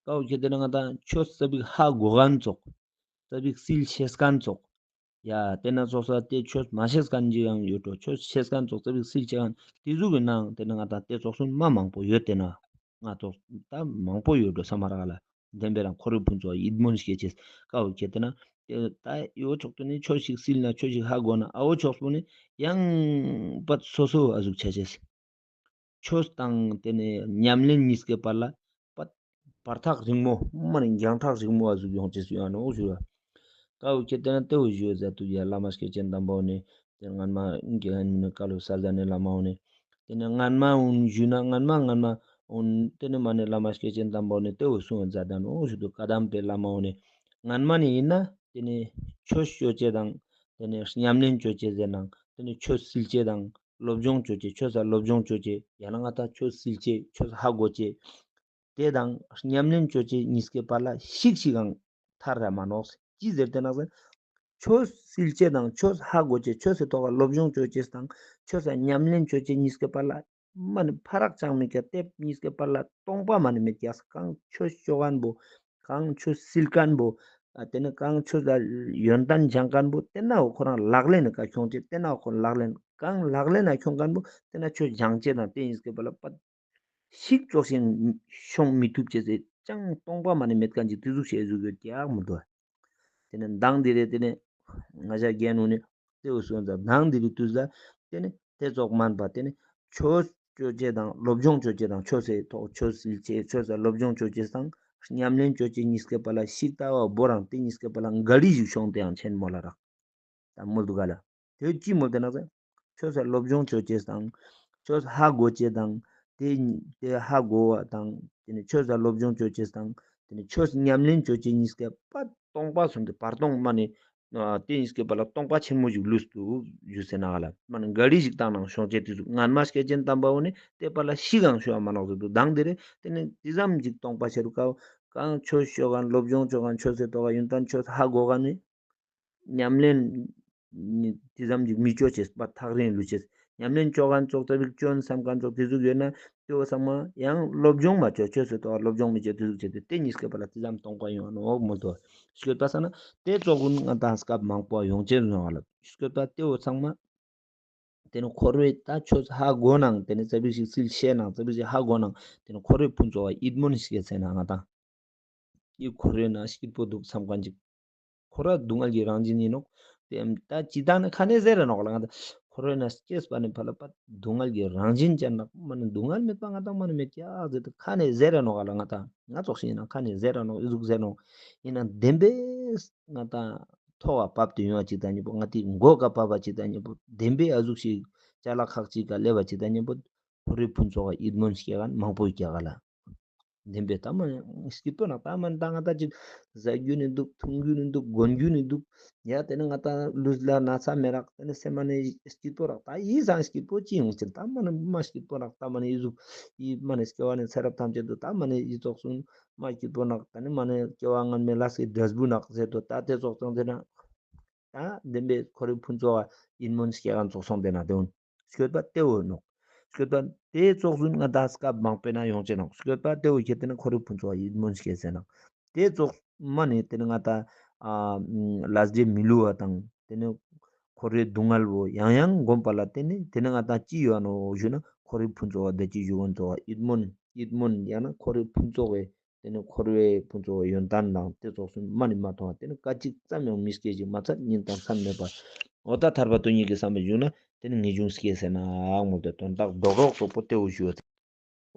ཀའོ་ཁྱེད་དེ་ན་ང་ཏང་ཆོས་ཙ་པིག་ཧ་གོ་ཁན་ཙོགས། ཙ་པིག་སིལ་ཤེས་ཁན་ཙོགས། ཡ་དེ་ན་ཙོགས་ས་དེ་ཆོས་མ་ཤེས་ཁན་ཅིག་ཡང་ཡོད་འགྲོ། ཆོས་ཤེས་ཁན་ཙོགས་ཙ་པིག་སིལ་ཤེས་ཁན་དེ་ཟུག་གི་ནང་དེ་ན་ང་ཏང་དེ་ཙོགས་སུ་མ་མང་པོ་ཡོད་དེ་ན། ང་ཙོགས་ད་མང་པོ་ཡོད་འགྲོ་ས་མ་རག་ལ། བདེན་པའི་རང་ཁོ་རའི་ཕུན་ཚོགས་ཡིད་སྨོན་སྐྱེ་ཅེས་ཀའོ་ཁྱེད་དེ་ན། དེ་ད་ཡོ་ཕྱོགས་དེ་ནི་ཆོས་ཤིག་སིལ་ན་ཆོས་ཤིག་ཧ་གོ་ན་ཨ་བོ་ཕྱོགས་པོ་ནི་ཡང་པད་སོ་སོ་ཨ་ཟུག་ཆ་ཅེས། ཆོས་དང་དེ་ནས་ཉམས་ལེན་གཉིས་ཀའི་བར་ལ་བར་བར་ཐག་རིང་མོ་མ་ནི་རྒྱང་ཐག་རིང་མོ་ཨ་ཟུག་ཡོང་ཅེས་སུ་ཡང་ནོ་ཞུ་བ། ཀའོ་ཁྱེད་དེ་ན་དེ་བོ་ཞུ་ཟེར་དུ་ཡ་བླ་མ་སྐྱེས་ཆེན་དམ་པ་འོ་ནི་དེ་སྔན་མ་དགེ་རྒན་མི་ནི་ཀ་ལོ་ས་ཟ་ནི་བླ་མ་འོ་ནི་དེ་ནས་སྔན་མ་འོ་ནི་ཞུ་ན་སྔན་མ་སྔན་མ་འོ་ནི་དེ་ནས་མ་ནི་བླ་མ་སྐྱེས་ཆེན་དམ་པ་འོ་ནི་དེ་བོ་གསུང་ཟེར་ད་ནོ་ཞུ་དུ་བཀའ་གདམས་པའི་བླ་མ་འོ་ནི་སྔན་མ་ནི་ཡིན་ན་དེ་ནས་ཆོས་ཅོ་ཅེས་དང་དེ་ནས་ཉམས་ལེན་ཅོ་ཅེས་ཟེར་ནང་དེ་ནས་ཆོས་སིལ་ཅེས་དང་། སློབ་སྦྱོང་ཅོ་ཅེས་ཆོས་ས་སློབ་སྦྱོང་ཅོ་ཅེས་ཡང་ན་ང་ཏང་ཆོས་སིལ་ཅེས་ཆོས་ཧ་གོ་ཅེས། དེ་དང་ཉམས་ལེན་ཅོ་ཅེས་གཉིས་ཀའི་བར་ལ་ཤིག་ཤིག་གང་ཐར་ར་མ་ནོག་ཅི་ཟེར་ཏེ་ན་ཟེར། ཆོས་སིལ་ཅེས་དང་ཆོས་ཧ་གོ་ཅེས་ཆོས་སི་ཐོག་ལ་སློབ་སྦྱོང་ཅོ་ཅེས་དང་ཆོས་ས་ཉམས་ལེན་ཅོ་ཅེས་གཉིས་ཀའི་བར་ལ་མ་ནི་ཕ་རག་ཅང་མེད་ཀྱག་དེ་གཉིས་ཀའི་བར་ལ་སྟོང་པ་མ་ནི་མེད་ཀྱག་གང་ཆོས་ཅོ་ཁན་བོ་གང་ཆོས་སིལ་ཁན་བོ། ཨ་དེ་ནི་གང་ཆོས་ལ་ཡོན་ཏན་སྦྱང་ཁན་བོ་དེ་ན་འོ་ཁོ་རང་ལག་ལེན་ནི་ཀ་ཁྱོང་ཅེས་དེ་ན་འོ་ཁོ་ལག་ལེན་གང་ལག་ལེན་ན་ཁྱོང་ཁན་བོ་དེ་ན་ཆོས་སྦྱང་ཅེས་དང་དེ་གཉིས་ཀའི་བར་ལ་པ་ཤིག་ཙོགས་ཤིག་ཤོང་མི་ཐུབ་ཅེས་ཟེར་ཅང་སྟོང་པ་མ་ནི་མེད་ཁན་ཅིག་དེ་ཟུག་ཤེས་ཟུག་ཡོད་ཀྱག་མི་འདུག་དེ་ནི་མདང་དེ་རེ་དེ་ནི་ང་ཞ་རྒན་འོ་ནི་དེ་བོ་སོང་ཙང་མདང་དེ་རེ་དུས་ལ་དེ་ནི་དེ་ཙོགས་མན་པ་དེ་ནི་ཆོས་ཅོ་ཅེས་དང་སློབ་སྦྱོང་ཅོ་ཅེས་དང་ཆོས་སི་ཐོག་ཆོས་སིལ་ཅེས་ཆོས་སི་སློབ་སྦྱོང་ཅོ་ཅེས་དང་ཉམས་ལེན་ཅོ་ཅེས་གཉིས་ཀའི་བར་ལ་ཤིག་ལྟ་བ་བོ་རང་དེ་གཉིས་ཀའི་བར་ལ་འགལ་ཟུག་ཤོང་དེ་ཡང་ཆེན་མོ་ལ་རག་ད་མོལ་འདུག་ག་ལ། དེ་ཅི་མོལ་དེ་ན་ཟེར། ཆོས་ས་སློབ་སྦྱོང་ཅོ་ཅེས་དང་། ཆོས་ཧ་གོ་ཅེས་དང་། དེ་དེ་ཧ་གོ་བ་དང་། དེ་ནི་ཆོས་ས་སློབ་སྦྱོང་ཅོ་ཅེས་དང་། དེ་ནི་ཆོས་ཉམས་ལེན་ཅོ་ཅེས་གཉིས་ཀ་པ་སྟོང་པ་སོང་སྟེ་བར་སྟོང་མ་ནི། ཨ་དེ་གཉིས་ཀའི་བར་ལ་སྟོང་པ་ཆེན་མོ་ཞིག་ལུས་འདུག་ཞུ་ཟེར་ན་ག་ལ་མ་ནི་འགལ་ཟུག་བཏང་ནང་ཤོང་ཅེས་དེ་ཟུག་སྔན་མ་སྐྱེས་ཆེན་དམ་པ་བོ་ནི་དེ་བར་ལ་ཤིག་གང་ཤོ་བ་མ་ནོག་ཟེར་འདུག་མདང་དེ་རེ་དེ་ནི་དེ་ཙམ་ཞིག་སྟོང་པ་ཆེ་རུ་ཀའོ། གང་ཆོས་ཤོ་གང་སློབ་སྦྱོང་ཅོ་གང་ཆོས་སི་ཐོག་ག་ཡོན་ཏན་ཆོས་ཧ་གོ་གང་ནི། ཉམས་ལེན་ནི་དེ་ཙམ་ཞིག་མི་ཅོ་ཅེས་པ་ཐག་རིང་ལུས་ཅེས། ཉམས་ལེན་ཅོ་གང་ཙོགས་ཙ་པིག་ཅོན་བསམ་གང་ཙོགས་དེ་ཟུག་ཡོད་ན་དེ་བོ་ཚང་མ་ཡང་སློབ་སྦྱོང་མ་ཅོ་ཆོས་སི་ཐོག་སློབ་སྦྱོང་མི་ཅོ་དེ་ཟུག་ཅོ་དེ་དེ་གཉིས་ཀའི་བར་ལ་དེ་ཙམ་སྟོང་པ་ཡོང་ནོག་མོལ་དོ། སྐྱོད་པ་ས་ན་དེ་ཙོགས་ཀུན་ང་དང་སྐབས་མང་པོ་ཡོང་ཅེས་ཡོང་བ་ལ་སྐྱོད་པ་དེ་བོ་ཚང་མ། དེ་ནི་འཁོར་བའི་ད་ཆོས་ཧ་གོ་ནང་དེ་ནི་ཙ་པིག་ཞིག་སིལ་ཤེས་ནང་ཙ་པིག་ཞིག་ཧ་གོ་ནང་དེ་ནི་འཁོར་བའི་ཕུན་ཚོགས་པ་ཡིད་སྨོན་ཞིག་ཟེར་ན་ང་དང་། འི་འཁོར་བའི་ནང་སྐྱིད་པོ་འདུག་བསམ་མཁན་ཅིག་འཁོར་བ་སྡུག་བསྔལ་གྱི་རང་བཞིན་ཡིན་ནོག་དེ་ད་ཅི་ད་ནི་ཁ་ནས་ཟེར་ར་ནོག་ལ་ང་དང་འཁོར་བའི་ནང་སྐྱེས་པ་ནི་ཕ་ལ་པ་སྡུག་བསྔལ་གྱི་རང་བཞིན་ཅན་ནག་མ་ནི་སྡུག་བསྔལ་མེད་པ་ང་དང་མ་ནི་མེད་ཀྱག་ཟེར་ཏེ་ཁ་ནས་ཟེར་ར་ནོག་ལ་ང་དང་ང་ཙོགས་ཤིག་ཡིན་ན་ཁ་ནས་ཟེར་ར་ནོག་འི་ཟུག་ཟེར་ནོག་ཡིན་ན་བདེན་པས་ང་དང་ཐོག་ག་བབས་ཏེ་ཡོང་བ་ཅིག་དང་མཉམ་པོ་ང་དེ་མགོ་ག་བབས་པ་ཅིག་དང་མཉམ་པོ་བདེན་པའི་ཨ་ཟུག་ཞིག་ཅ་ལག་ཁག་ཅིག་ག་སླེབས་པ་ཅིག་དང་མཉམ་པོ་འཁོར་བའི་ཕུན་ཚོགས་པ་ཡིད་སྨོན་སྐྱེ་མཁན་མང་པོ་ཡོད་ཀྱག་ལ། བདེན་པའི་ད་མ་སྐྱིད་པོ་ནག་ད་མ་ད་ང་ད་ཅིག་ཟ་རྒྱུ་ནི་འདུག་འཐུང་རྒྱུ་ནི་འདུག་གོན་རྒྱུ་ནི་འདུག་ཡ་དེ་ནི་ང་ད་ལུས་ལ་ན་ཚ་མེད་རག་དེ་ནི་སེམས་མ་ནི་སྐྱིད་པོ་རག་ད་ཡིད་སང་སྐྱིད་པོ་ཅི་ཡོང་ཅིག་ད་མ་ནི་མ་སྐྱིད་པོ་རག་ད་མ་ནི་ཡིད་གཟུགས་ཡིད་མ་ནི་སྐྱེ་བ་ནི་ཚེ་རབས་ཐམས་ཅད་དུ་ད་མ་ནི་ཡིད་ཙོགས་སུ་མ་སྐྱིད་པོ་ནག་ད་ནི་མ་ནི་སྐྱེ་བ་སྔན་མའི་ལས་ཀྱི་འབྲས་བུ་ནག་ཟེར་དུ་ད་དེ་ཙོགས་ཙང་དེ་ན། ད་བདེན་པའི་འཁོར་བའི་ཕུན་ཚོགས་པ་ཡིད་སྨོན་སྐྱེ་མཁན་ཙོགས་སོང་དེ་ན་དེ་འོན། སྐྱོད་པ་དེ་འོ་ནོག་སྐྱོད་པ་དེ་ཙོགས་སུ་ང་ད་སྐབས་མང་པོ་ན་ཡོང་ཅེ་ནོག་སྐྱོད་པ་དེ་འོ་ཁྱེད་དེ་ན་འཁོར་བའི་ཕུན་ཚོགས་པ་ཡིད་སྨོན་སྐྱེ་ཟེར་ནོག་དེ་ཙོགས་མ་ནི་དེ་ནི་ང་ད་ཨ་ལས་འབྲས་མི་བསླུ་བ་དང་དེ་ནི་འཁོར་བའི་སྡུག་བསྔལ་བོ་ཡང་ཡང་བསྒོམ་པ་ལ་བརྟེན་ནས་དེ་ནི་ང་ད་ཅི་ཡོད་ནོག་ཞུ་ན་འཁོར་བའི་ཕུན་ཚོགས་པ་བདེ་སྐྱིད་ཞུ་མཁན་ཙོགས་པ་ཡིད་སྨོན་ཡིད་སྨོན་ཡང་ན་འཁོར་བའི་ཕུན་ཚོགས་པའི་དེ་ནི་འཁོར་བའི་ཕུན་ཚོགས་ཡོན་ཏན་དང་དེ་ཙོགས་སུ་མ་ནི་མ་མཐོང་བ་དེ་ནི་སྐད་ཅིག་ཙམ་ཡང་མི་སྐྱེ་ཞིང་མ་ཚད་ཉིན་དང་མཚན་མེད་པ། འོ་ད་ཐར་པ་དོན་གཉིས་ཀྱི་བསམ་པས་བཞུགས་ན་དེ་ནི་ངེས་འབྱུང་སྐྱེ་ཟེར་ན་མོལ་ཏེ་དོན་དག་རྡོག་རོག་རྡོག་པོ་དེ་བོ་ཞུ་བ།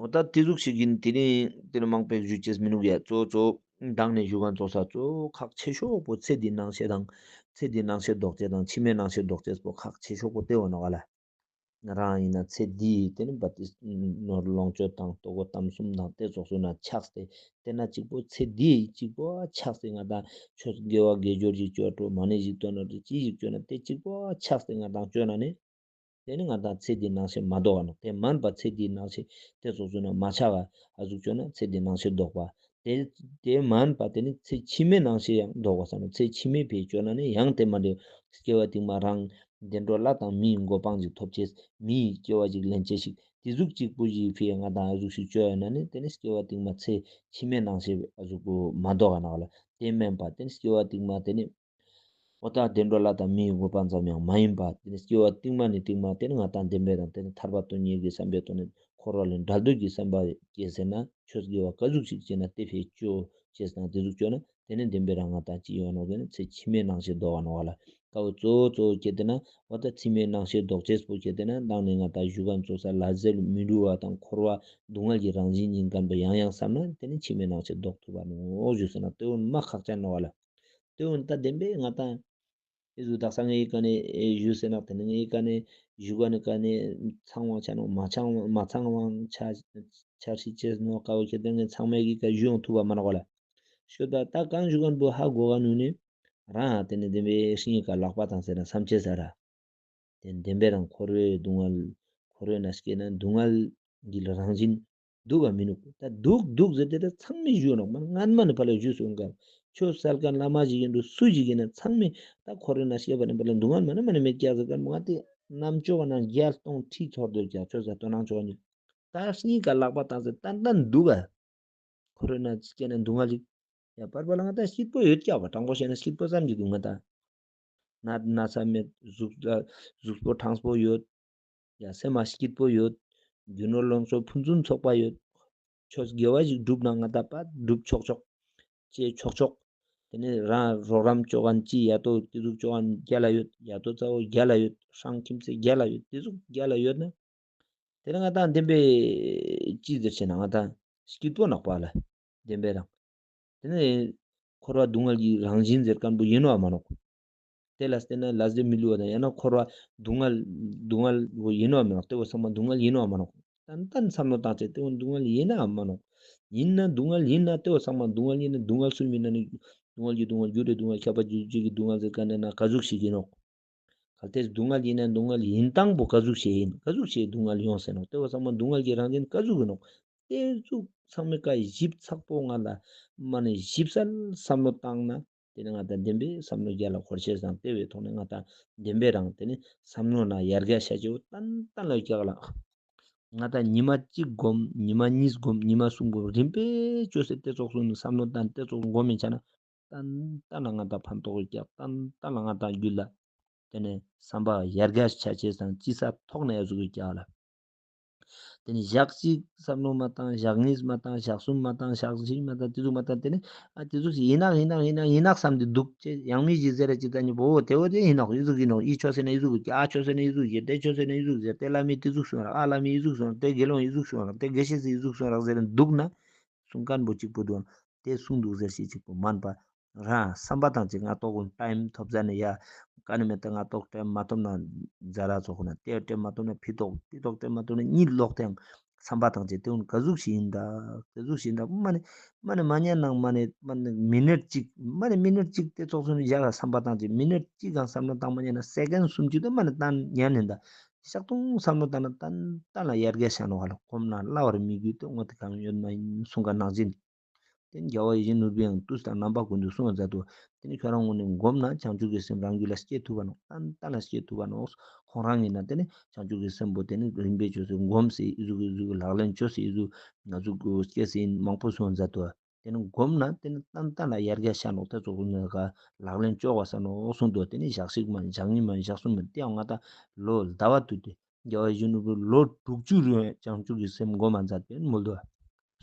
འོ་ད་དེ་ཟུག་ཞིག་ཡིན་དེ་ནི་དེ་ནི་མང་པོ་ཞུ་ཅེས་མི་ནུག་ཡ་གཙོ་གཙོ་མདང་ནས་ཞུ་མཁན་ཙོགས་ས་གཙོ་ཁག་ཆེ་ཤོས་པོ་ཚེ་འདིའི་སྣང་ཤས་དང་ཚེ་འདིའི་སྣང་ཤས་ལྡོག་ཅེས་དང་ཕྱི་མའི་སྣང་ཤས་ལྡོག་ཅེས་པོ་ཁག་ཆེ་ཤོས་པོ་དེ་བོ་ནོག་ལ། ང་རང་ཡིན་ན་ཚེ་འདིའི་དེ་ནི་བ་ཏི་ནོར་ལོངས་སྤྱོད་དང་ལྟོ་གོས་གཏམ་གསུམ་དང་དེ་ཙོགས་སུ་ན་ཆགས་ཏེ་དེ་ན་གཅིག་པོ་ཚེ་འདིའི་གཅིག་པོ་ཆགས་ཏེ་ང་དང་ཆོས་དགེ་བ་དགེ་སྦྱོར་ཞིག་སྤྱོད་འགྲོ་མ་ནི་ཞིག་སྟོན་ན་ཅི་ཞིག་སྤྱོད་ན་དེ་གཅིག་པོ་ཆགས་ཏེ་ང་དང་སྤྱོད་ན་ནི་དེ་ནི་ང་དང་ཚེ་འདིའི་སྣང་ཤས་མ་ལྡོག་ག་ནོག་དེ་མན་པ་ཚེ་འདིའི་སྣང་ཤས་དེ་ཙོགས་སུ་ན་མ་ཆགས་ག་ཨ་ཟུག་སྤྱོད་ན་ཚེ་འདིའི་སྣང་ཤས་ལྡོག་པ། དེ་དེ་མན་པ་དེ་ནི་ཚེ་ཕྱི་མའི་སྣང་ཤས་ཡང་ལྡོག་པ་ས་ན་ཚེ་ཕྱི་མའི་ཕི་སྤྱོད་ན་ནི་ཡང་དེ་མ་འདྲེ་སྐྱེ་བ་སྟིང་མ་རང་བདེ་འགྲོ་ལྷ་དང་མིའི་གོ་འཕང་ཞིག་ཐོབ་ཅེས་མིའི་སྐྱེ་བ་ཞིག་ལེན་ཅེས་ཤིག་ དེ་ཟུག་ཅིག་པོ་ཞིག་ཕི་ང་དང་ཨ་ཟུག་ཞིག་ཅོ་ཡོད་ན་ནི་དེ་ནི་སྐྱེ་བ་སྟིང་མ་ཚེ་ཕྱི་མའི་སྣང་ཤས་ཨ་ཟུག་པོ་མ་ལྡོག་ག་ནོག་ལ། དེ་མེན་པ་དེ་ནི་སྐྱེ་བ་སྟིང་མ་དེ་ནི་འོ་ད་བདེ་འགྲོ་ལྷ་དང་མིའི་གོ་འཕང་ཙམ་ཡང་མ་ཡིན་པ་དེ་ནི་སྐྱེ་བ་སྟིང་མ་ནི་སྟིང་མ་དེ་ནི་ང་དང་བདེན་པའི་རང་དེ་ནི་ཐར་པ་དོན་གཉེར་གྱི་བསམ་པའི་ཐོག་ནས་འཁོར་བ་ལས་འབྲལ་འདོད་ཀྱི་བསམ་པ་སྐྱེས་ཟེར་ན་ཆོས་དགེ་བ་ག་ཟུག་ཞིག་བྱས་ན་དེ་ཕི་ཅོ་ཅེས་དང་དེ་ཟུག་ཅོ་ན་དེ་ནི་བདེན་པའི་རང་ང་དང་ཅི་ཡོང་ནོག་ཟེར་ན་ཚེ་ཕྱི་མའི་སྣང་ཤས་ལྡོག་ག་ནོག་ལ། ཀ་བོ་གཙོ་བོ་གཙོ་བོ་ཁྱེར་ཏེ་ན་འོ་ད་ཕྱི་མའི་སྣང་ཤས་ལྡོག་ཅེས་པོ་ཁྱེར་ཏེ་ན་མདང་ནས་ང་དང་ཞུ་ག་ཙོགས་ལ་ཟེར་མི་འགྲུབ་པ་དང་འཁོར་བ་སྡུག་བསྔལ་གྱི་རང་བཞིན་ཡིན་མཁན་པོ་ཡང་ཡང་བསམ་ན་དེ་ནི་ཕྱི་མའི་སྣང་ཤས་ལྡོག་ཐུབ་པ་ནོག་ཞུས་ཟེར་ན་དེ་བོ་མ་ཁག་ཅན་ནོག་ལ། དེ་བོ་ད་བདེན་པའི་ང་དང་ཨེ་ཟུག་དག་ས་ངའི་ཀ་ནས་ཨེ་ཞུས་ཟེར་ན་དེ་ནི་ངའི་ཀ་ནས་ཞུ་ག་ནི་ཀ་ནས་ཚང་བ་ཆ་ནོག་མ་ཚང་བ་མ་ཚང་བ་ཆ་ཆ་ཤི་ཅེས་ནོག་ཀ་བོ་ཁྱེར་ཏེ་ངས་ཚང་མའི་གི་ཀ་ཞུ་ཡོང་ཐུབ་པ་མ་ནོག་ལ། ཤོད་ད་ད་གང་ཞུ་ག་ནི་པོ་ཧ་གོ་ག་ནུས་ནི། རང་དེ་ནི་བདེན་པའི་ཤིང་ཡི་ཀ་ལག་པ་བཏང་ཟེར་ན་བསམ་ཅེས་ཟེར་ར། དེ་བདེན་པའི་རང་འཁོར་བའི་སྡུག་བསྔལ་འཁོར་བའི་ནང་སྐྱེས་ན་སྡུག་བསྔལ་གྱི་རང་བཞིན་འདུག་ག་མི་ནུག་ད་འདུག་འདུག་ཟེར་ཏེ་ད་ཚང་མས་ཞུ་ནོག་མ་སྔན་མ་ནི་ཕ་ལ་ཞུས་སོང་ག་ཆོས་སལ་མཁན་བླ་མ་ཞིག་ཡིན་འགྲོ་སུ་ཞིག་ཡིན་ན་ཚང་མས་ད་འཁོར་བའི་ནང་སྐྱེས་པ་ནི་ཕ་ལ་སྡུག་བསྔལ་མ་ནི་མ་ནི་མེད་ཀྱག་ཟེར་མཁན་པོ་ང་དེ་རྣམ་ཅོག་ནང་བརྒྱ་སྟོང་ཁྲི་ཚོར་འདོད་ཀྱག་ཆོས་ཟེར་དོ་སྣང་ཆོག་ནི་ད་སྙིང་ག་ལག་པ་བཏང་ཟེར་ཏན་ཏན་འདུག་ག་འཁོར་བའི་ནང་སྐྱེས་ན་སྡུག་བསྔལ་ཞིག་ཡ་པར་པ་ལ་ང་ད་སྐྱིད་པོ་ཡོད་ཀྱག་པ་དྲང་པོ་བཤད་ན་སྐྱིད་པོ་ཙམ་གྱི་འདུག་ང་ད་ན་ན་ཚ་མེད་གཟུགས་གཟུགས་པོ་དྲང་པོ་ཡོད། ཡ་སེམས་མ་སྐྱིད་པོ་ཡོད། རྒྱུ་ནོར་ལོངས་སྤྱོད་ཕུན་སུམ་ཚོགས་པ་ཡོད། ཆོས་དགེ་བ་ཞིག་བསྒྲུབ་ན་ང་ད་པ་བསྒྲུབ་ཆོག་ཆོག་ཅེས་ཆོག་ཆོག་དེ་ནས་རང་རོགས་རམ་ཅོ་མཁན་ཅི་ཡ་ཏོ་དེ་ཟུག་ཅོ་མཁན་རྒྱལ་ལ་ཡོད། ཡ་ཏོ་ཚ་བོ་རྒྱལ་ལ་ཡོད། ཧྲང་ཁྱིམ་ཚེས་རྒྱལ་ལ་ཡོད། དེ་ཟུག་རྒྱལ་ལ་ཡོད་ན། དེ་ནས་ང་དང་བདེན་པའི་ཅི་ཟེར་ཆེ་ན་ང་དང་སྐྱིད་པོ་ནོག་པ་ལ། བདེན་པའི་རང་། དེ་ནས་འཁོར་བ་སྡུག་བསྔལ་གྱི་རང་བཞིན་ཟེར་མཁན་པོ་ཡིན་ནོག་མ་ནོག་དེ་ལ་བརྟེན་ན་ལས་དེ་མི་བསླུ་བ་དང་ཡང་ན་འཁོར་བ་སྡུག་བསྔལ་སྡུག་བསྔལ་བོ་ཡིན་ནོག་མ་ནོག་དེ་བོ་ཚང་མ་སྡུག་བསྔལ་ཡིན་ནོག་མ་ནོག་ཏན་ཏན་བསམ་བློ་བཏང་ཚེ་དེ་བོ་སྡུག་བསྔལ་ཡིན་ནའང་མ་ནོག་ཡིན་ན་སྡུག་བསྔལ་ཡིན་ན་དེ་བོ་ཚང་མ་སྡུག་བསྔལ་ཡིན་ན་སྡུག་བསྔལ་སུ་མིན་ན་ནི་སྡུག་བསྔལ་གྱི་སྡུག་བསྔལ་རྒྱུ་འབྲས་སྡུག་བསྔལ་ཁྱབ་པ་འཇུག་འཇུག་གི་སྡུག་བསྔལ་ཟེར་མཁན་ནི་ན་ག་ཟུག་ཞིག་ཡིན་ནོག་གལ་ཏེ་སྡུག་བསྔལ་ཡིན་ན་སྡུག་བསྔལ་ཡིན་སྟངས་པོ་ག་ཟུག་ཞིག་ཡིན། ག་ཟུག་ཞིག་སྡུག་བསྔལ་ཡོང་ཟེར་ནོག་དེ་བོ་ཚང་མ་སྡུག་བསྔལ་གྱི་རང་བཞིན་ག་ཟུག་ཡིན་ནོག་དེ་ཟུག་ཚང་མའི་ཀ་ཞིབ་ཚགས་པོ་ང་ལ་མ་ནི་ཞིབ་གསལ་བསམ་བློ་བཏང་ན། དེ་ནི་ང་དང་བདེན་པའི་བསམ་བློ་རྒྱ་ལ་འཁོར་ཤེས་དང་དེ་བའི་ཐོག་ནས་ང་དང་བདེན་པའི་རང་དེ་ནི་བསམ་བློ་ན་ཡར་རྒྱས་ཤ་ཅེ་བོ་ཏན་ཏན་ལ་རྒྱག་ལ། ང་དང་ཉི་མ་གཅིག་སྒོམ། ཉི་མ་གཉིས་སྒོམ། ཉི་མ་གསུམ་སྒོམ། རིམ་པས་བཅོས་སེ་དེ་ཙོགས་སུ་ནི་བསམ་བློ་དང་དེ་ཙོགས་སུ་སྒོམ་མི་ཆ་ན། ཏན་ཏན་ལ་ང་དང་ཕན་ཐོགས་ཀྱི་ཀྱག་ཏན་ཏན་ལ་ང་དང་རྒྱུད་ལ། དེ་ནས་བསམ་པ་ཡར་རྒྱས་ཆ་ཅེས་དང་ཅི་ས་ཐོག་ནས་ཡ་ཟུག་གི་ཀྱག་ལ། དེ་ནས་ཞག་གཅིག་བསམ་བློ་མ་བཏང་། ཞག་གཉིས་མ་བཏང་། ཞག་གསུམ་མ་བཏང་། ཞག་བཞི་མ་བཏང་། དེ་ཟུག་མ་བཏང་། དེ་ནས་ཨ་དེ་ཟུག་ཞིག་ཡིན་ནག་ཡིན་ནག་ཡིན་ནག་ཡིན་ནག་བསམ་སྟེ་འདུག་ཅེས་ཡང་མི་ཞིག་ཟེར་ར་ཅིག་ད་ནི་བོ་དེ་བོ་དེ་ཡིན་ནག་ཡི་ཟུག་ཡིན་ནག་ཡི་ཆོས་ཟེར་ན་ཡི་ཟུག་ཡི་དེ་ཆོས་ཟེར་ན་ཡི་ཟུག་ཟེར། དེ་བླ་མས་དེ་ཟུག་གསུངས་ར། ཨ་བླ་མས་ཡི་ཟུག་གསུངས་ར། དེ་དགེ་སློང་ཡི་ཟུག་གསུངས་ར། དེ་དགེ་བཤེས་སི་ཡི་ཟུག་གསུངས་ར་ཟེར་འདུག་ན། གསུང་མཁན་པོ་གཅིག་པོ་འདུག་དེ་གསུང་འདུག་ཟེར་ཞིག་གཅིག་པོ་མན་པ། རང་བསམ་པ་དང་གཅིག་ང་ཏོག་ཀུན་ཊའིམ་ཐོབ་ཟ་ནས་ཡ། ཀ་ནི་མེད་ད་ང་ཏོག་ཊའིམ་མ་ཐོབ་ན་ཛ་ར་ཙོགས་ན་དེ་ཊའིམ་མ་ཐོབ་ན་ཕི་ཏོག་ཕི་ཏོག་ཊའིམ་མ་ཐོབ་ན་གཉིད་ལོག་སྟེ་བསམ་པ་དང་གཅིག་དེ་ཀུན་ག་ཟུག་ཞིག་ཡིན་ད་ག་ཟུག་ཞིག་ཡིན་ད་མ་ནི་མ་ནི་མ་ཉན་ནང་མ་ནི་མ་ནི་མི་ནཊ་གཅིག་མ་ནི་མི་ནཊ་གཅིག་དེ་ཙོགས་སུ་ནི་ཡ་ག་བསམ་པ་དང་གཅིག་མི་ནཊ་གཅིག་གང་བསམ་བློ་བཏང་མ་ཉན་ན་སེ་ཀེན་སུམ་ཅུ་དེ་མ་ནི་བཏང་ཉན་ཡིན་ད། ཞག་སྟོང་བསམ་བློ་བཏང་ན་ཏན་ཏན་ལ་ཡར་རྒྱས་ཤ་ནོག་ཧ་ལ། གོམས་ན་སླ་བར་མི་འགྱུར་ཏེ་དངོས་དེ་གང་ཡོད་མ་ཡིན་གསུངས་ཀ་ནང་བཞིན། དེ་ནི་རྒྱལ་བ་ཡིད་བཞིན་ནོར་བུའི་ཡང་དུས་དང་རྣམ་པ་ཀུན་ཏུ་གསུངས་མཛད་དོ། དེ་ནི་ཁྱོད་རང་ངོས་ནས་སྒོམ་ན་བྱང་ཆུབ་ཀྱི་སེམས་རང་རྒྱུད་ལ་སྐྱེ་ཐུབ་བ་ནོག་ཏན་ཏན་ལ་སྐྱེ་ཐུབ་བ་ནོག་ཁོང་རང་ཡིན་ན་དེ་ནི་བྱང་ཆུབ་ཀྱི་སེམས་པོ་དེ་ནི་རིམ་པས་བཅོས་སེ་སྒོམ་སེ་ཨི་ཟུག་ཨི་ཟུག་ལག་ལེན་བཅོས་སེ་ཨི་ཟུག་ང་ཟུག་སྐྱེ་སེ་ཡིན་མང་པོ་གསུངས་མཛད་དོ། དེ་ནི་སྒོམ་ན་དེ་ནི་ཏན་ཏན་ལ་ཡར་རྒྱས་ཤ་ནོག་དེ་ཙོགས་ནི་ལག་ལེན་བཅོ་བ་ས་ནོག་གསུངས་དོ། དེ་ནི་ཞག་གཅིག་མ་ཞག་གཉིས་མ་ཞག་གསུམ་མ་དེ་ཡང་ང་ད་ལོ་ཟླ་བ་དུས་ཏེ་རྒྱལ་བ་ཡིད་བཞིན་ནོར་བུ་ལོ་དྲུག་ཅུ་རུ་བྱང་ཆུབ་ཀྱི་སེམས་སྒོམ་མ་མཛད་པས་མོལ་དོ།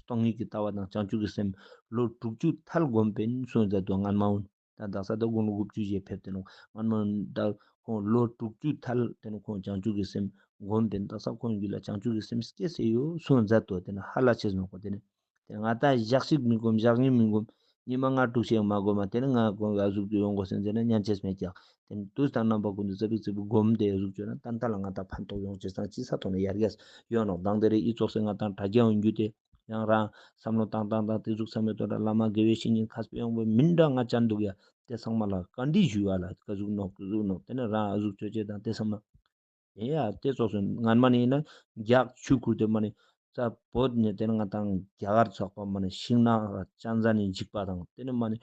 སྟོང་ཉིད་ཀྱི་ལྟ་བ་དང་བྱང་ཆུབ་ཀྱི་སེམས་ལོ་དྲུག་ཅུ་ཐལ་སྒོམ་པས་གསུངས་མཛད་དོ། སྔན་མ་འོན་ད་དག་ས་ད་དགུང་ལོ་དགུ་བཅུ་ཞེ་ཕེབས་ཏེ་ནོག་སྔན་མ་འོན་ད་ཁོང་ལོ་དྲུག་ཅུ་ཐལ་དེ་ནི་ཁོང་བྱང་ཆུབ་ཀྱི་སེམས་སྒོམ་པས་དག་ས་ཁོང་རྒྱུད་ལ་བྱང་ཆུབ་ཀྱི་སེམས་སྐྱེས་སེ་ཡོད་གསུངས་མཛད་དོ། དེ་ནི་ཧ་ལ་ཆེས་ནོག་པ་དེ་ནི། དེ་ང་ད་ཞག་གཅིག་མི་སྒོམ་ཞག་གཉིས་མི་སྒོམ། ཉི་མ་ལྔ་དྲུག་ཞིག་མ་སྒོམ་མ་དེ་ནི་ང་སྒོམ་ཨ་ཟུག་ཏུ་ཡོང་དགོས་སེམས་ཟེར་ན་ཉན་ཆེས་མེད་ཀྱག་དེ་ནི་དུས་དང་རྣམ་པ་ཀུན་ཏུ་ཙ་པིག་ཙ་པིག་སྒོམ་དེ་ཨ་ཟུག་བཅོས་ན་ཏན་ཏན་ལ་ང་ད་ཕན་ཐོགས་ཡོང་ཆེས་སང་ཅི་ས་ཐོག་ནས་ཡར་རྒྱས་ཡོང་ནོག་དང་དེ་རེ་ཨི་ཙོགས་སེ་ང་དང་དྲ་རྒྱ་འོང་རྒྱུ་དེ་ཡང་རང་བསམ་བློ་བཏང་བཏང་བཏང་དེ་ཟུག་བསམ་མེད་དོ་ར་བླ་མ་དགེ་བའི་བཤེས་གཉེན་མཁས་པའི་དབང་པོ་མི་འདྲ་ང་ཅན་འདུག་ཡ། དེ་ཚང་མ་ལ་བཀའ་འདྲི་ཞུ་བ་ལ་ག་ཟུག་ནོག་ག་ཟུག་ནོག་དེ་ནི་རང་ཨ་ཟུག་བཅོ་ཆེས་དང་དེ་ཚང་མ། དེ་ཡ་དེ་ཙོགས་སུ་སྔན་མ་ནི་ཡིན་ན་རྒྱག་ཆུ་ཁུར་ཏེ་མ་ནི་ས་བོད་ནས་དེ་ནི་ང་དང་རྒྱ་གར་ཚོགས་པ་མ་ནི་ཤིང་ནགས་ཅན་ཟ་ནི་འཇིགས་པ་དང་དེ་ནི་མ་ནི་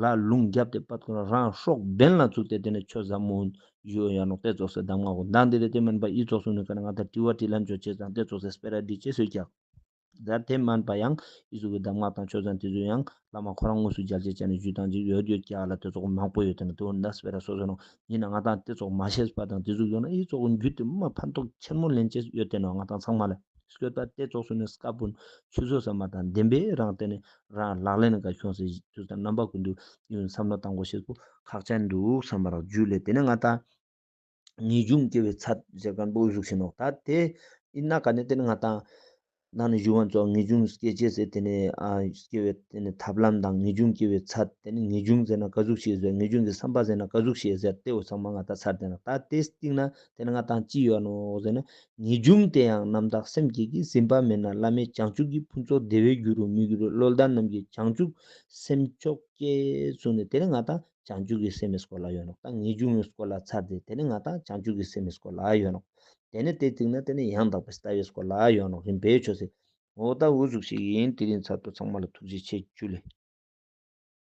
ལ་ལུང་རྒྱབ་སྟེ་པད་ཁོ་རང་སྲོག་འབེན་ལ་བཙུགས་ཏེ་དེ་ནི་ཆོས་ཟབ་མོ་ ཞུ་ཡོད་ནོག། ཏེ་ཙོགས་སི་གདམས་ངག་གུན་དང་ཏེ་ཏེ་མན་པ་ཨི་ཙོགས་སུ་ནི་ཀ་ནེ་ང་དང་དྲི་བ་དྲིས་ལན་ཅོ་ཅེས་དང་ཏེ་ཙོགས་སི་སྤེ་ར་དྲི་ཅེས་སུ་ཀྱག། ད་ཏེ་མན་པ་ཡང་ཨི་ཟུག་གི་གདམས་ངག་དང་ཆོས་ཚན་ཏེ་ཟུག་ཡང་བླ་མ་ཁོ་རང་དངོས་སུ་མཇལ་ཅེས་ཅན་ནི་ཞུ་དང་ཅིག་ཡོད་ཡོད་ཀྱག་ལ། ཏེ་ཙོགས་མང་པོ་ཡོད་ཏེ་ནོག། ཏེ་འོ་ན་སྤེ་ར་སོ་སོ་ནོག། ཨིན་ན་ང་དང་ཏེ་ཙོགས་མ་ཤེས་པ་དང་ཏེ་ཟུག་ཡོད་ན་ཨི་ཙོགས་རྒྱུད་དེ་མ་ཕན་ཐོགས་ཆེན་མོ་ལེན་ཅེས་ཡོད་ཏེ་ནོག། ང་དང་ཚང་མ་ལ་སྐྱོད་པ་ཏེ་ཙོགས་སུ་ནི་སྐབས་བུན་ཆུ་ཚོད་ས་མ་དང་ལྡན་པའི་རང་ཏེ་ནི་རང་ལག་ལེན་ནི་ཀ་ཁྱོངས་སེ་དུས་དང་རྣམ་པ་ཀུན་ཏུ་ཨིན་བསམ་བློ་བཏང་དགོས་ཤེས་པོ་ཁག་ཅན་འདུག་བསམ་པ་རག་ཞུ་ལེ། ཏེ་ནེ་ང་དང་ངེས་འབྱུང་སྐྱེ་བའི་ཚད་ཟེར་ཁན་པོ་ཟུག་ཤིག་ནོག། ད་ཏེ་ཨིན་ན་ཀ་ནེ་ཏེ་ནེ་ང་དང་ནང་ནེ་ཞུ་བ་ཙོགས་ངེས་འབྱུང་སྐྱེ་ཅེས་ཟེར་ཏེ་ནེ་ཨ་སྐྱེ་བའི་ཏེ་ནེ་ཐབས་ལམ་དང་ངེས་འབྱུང་སྐྱེ་བའི་ཚད་ཏེ་ནེ་ངེས་འབྱུང་ཟེར་ན་ཀ་ཟུག་ཤིག་ཟེར་ངེས་འབྱུང་གི་བསམ་པ་ཟེར་ན་ཀ་ཟུག་ཤིག་ཟེར་ཏེ་འོ་ཚང་མ་ང་དང་ཚར་ཏེ་ནོག། ད་ཏེ་སྟིང་ནེ་ཏེ་ནེ་ང་དང་ཅི་ཡོད་ནོག་ཟེར་ན་ངེས་འབྱུང་དེ་ཡང་རྣམ་དག་སེམས་བསྐྱེད་ཀྱིས་ཟིན་པ་མེད་ན་བླ་མེད་བྱང་ཆུབ་ཀྱི་ཕུན་ཚོགས་བདེ་བའི་རྒྱུ་རུ་མི་འགྱུར་བློ་ལྡན་རྣམས་ཀྱི་བྱང་ཆུབ་སེམས་མཆོག་བསྐྱེད་གསུངས་ནེ་ཏེ་ནེ་ང་དང་བྱང་ཆུབ་ཀྱི་སེམས་སི་སྐོར་ལ་ཡོད་ནོག། ད་ངེས་འབྱུང་གི་སྐོར་ལ་ཚར་ཏེ་ཏེ་ནེ་ང་དང་བྱང་ཆུབ་ཀྱི་སེམས་སི་སྐོར་ལ་ཡོད་ནོག། ཏེ་ནེ་ཏེ་སྟིང་ནེ་ཏེ་ནེ་ཡང་དག་པའི་ལྟ་བའི་སྐོར་ལ་ཡོད་ནོག། ཨིན་པའི་ཆོས་སེ་འོ་ད་འུ་ཟུག་ཤིག་ཨིན། དེ་རིང་ཚར་ཏེ་ནོག། ཚང་མ་ལ་ཐུགས་རྗེ་ཆེ་ཞུ་ལེ།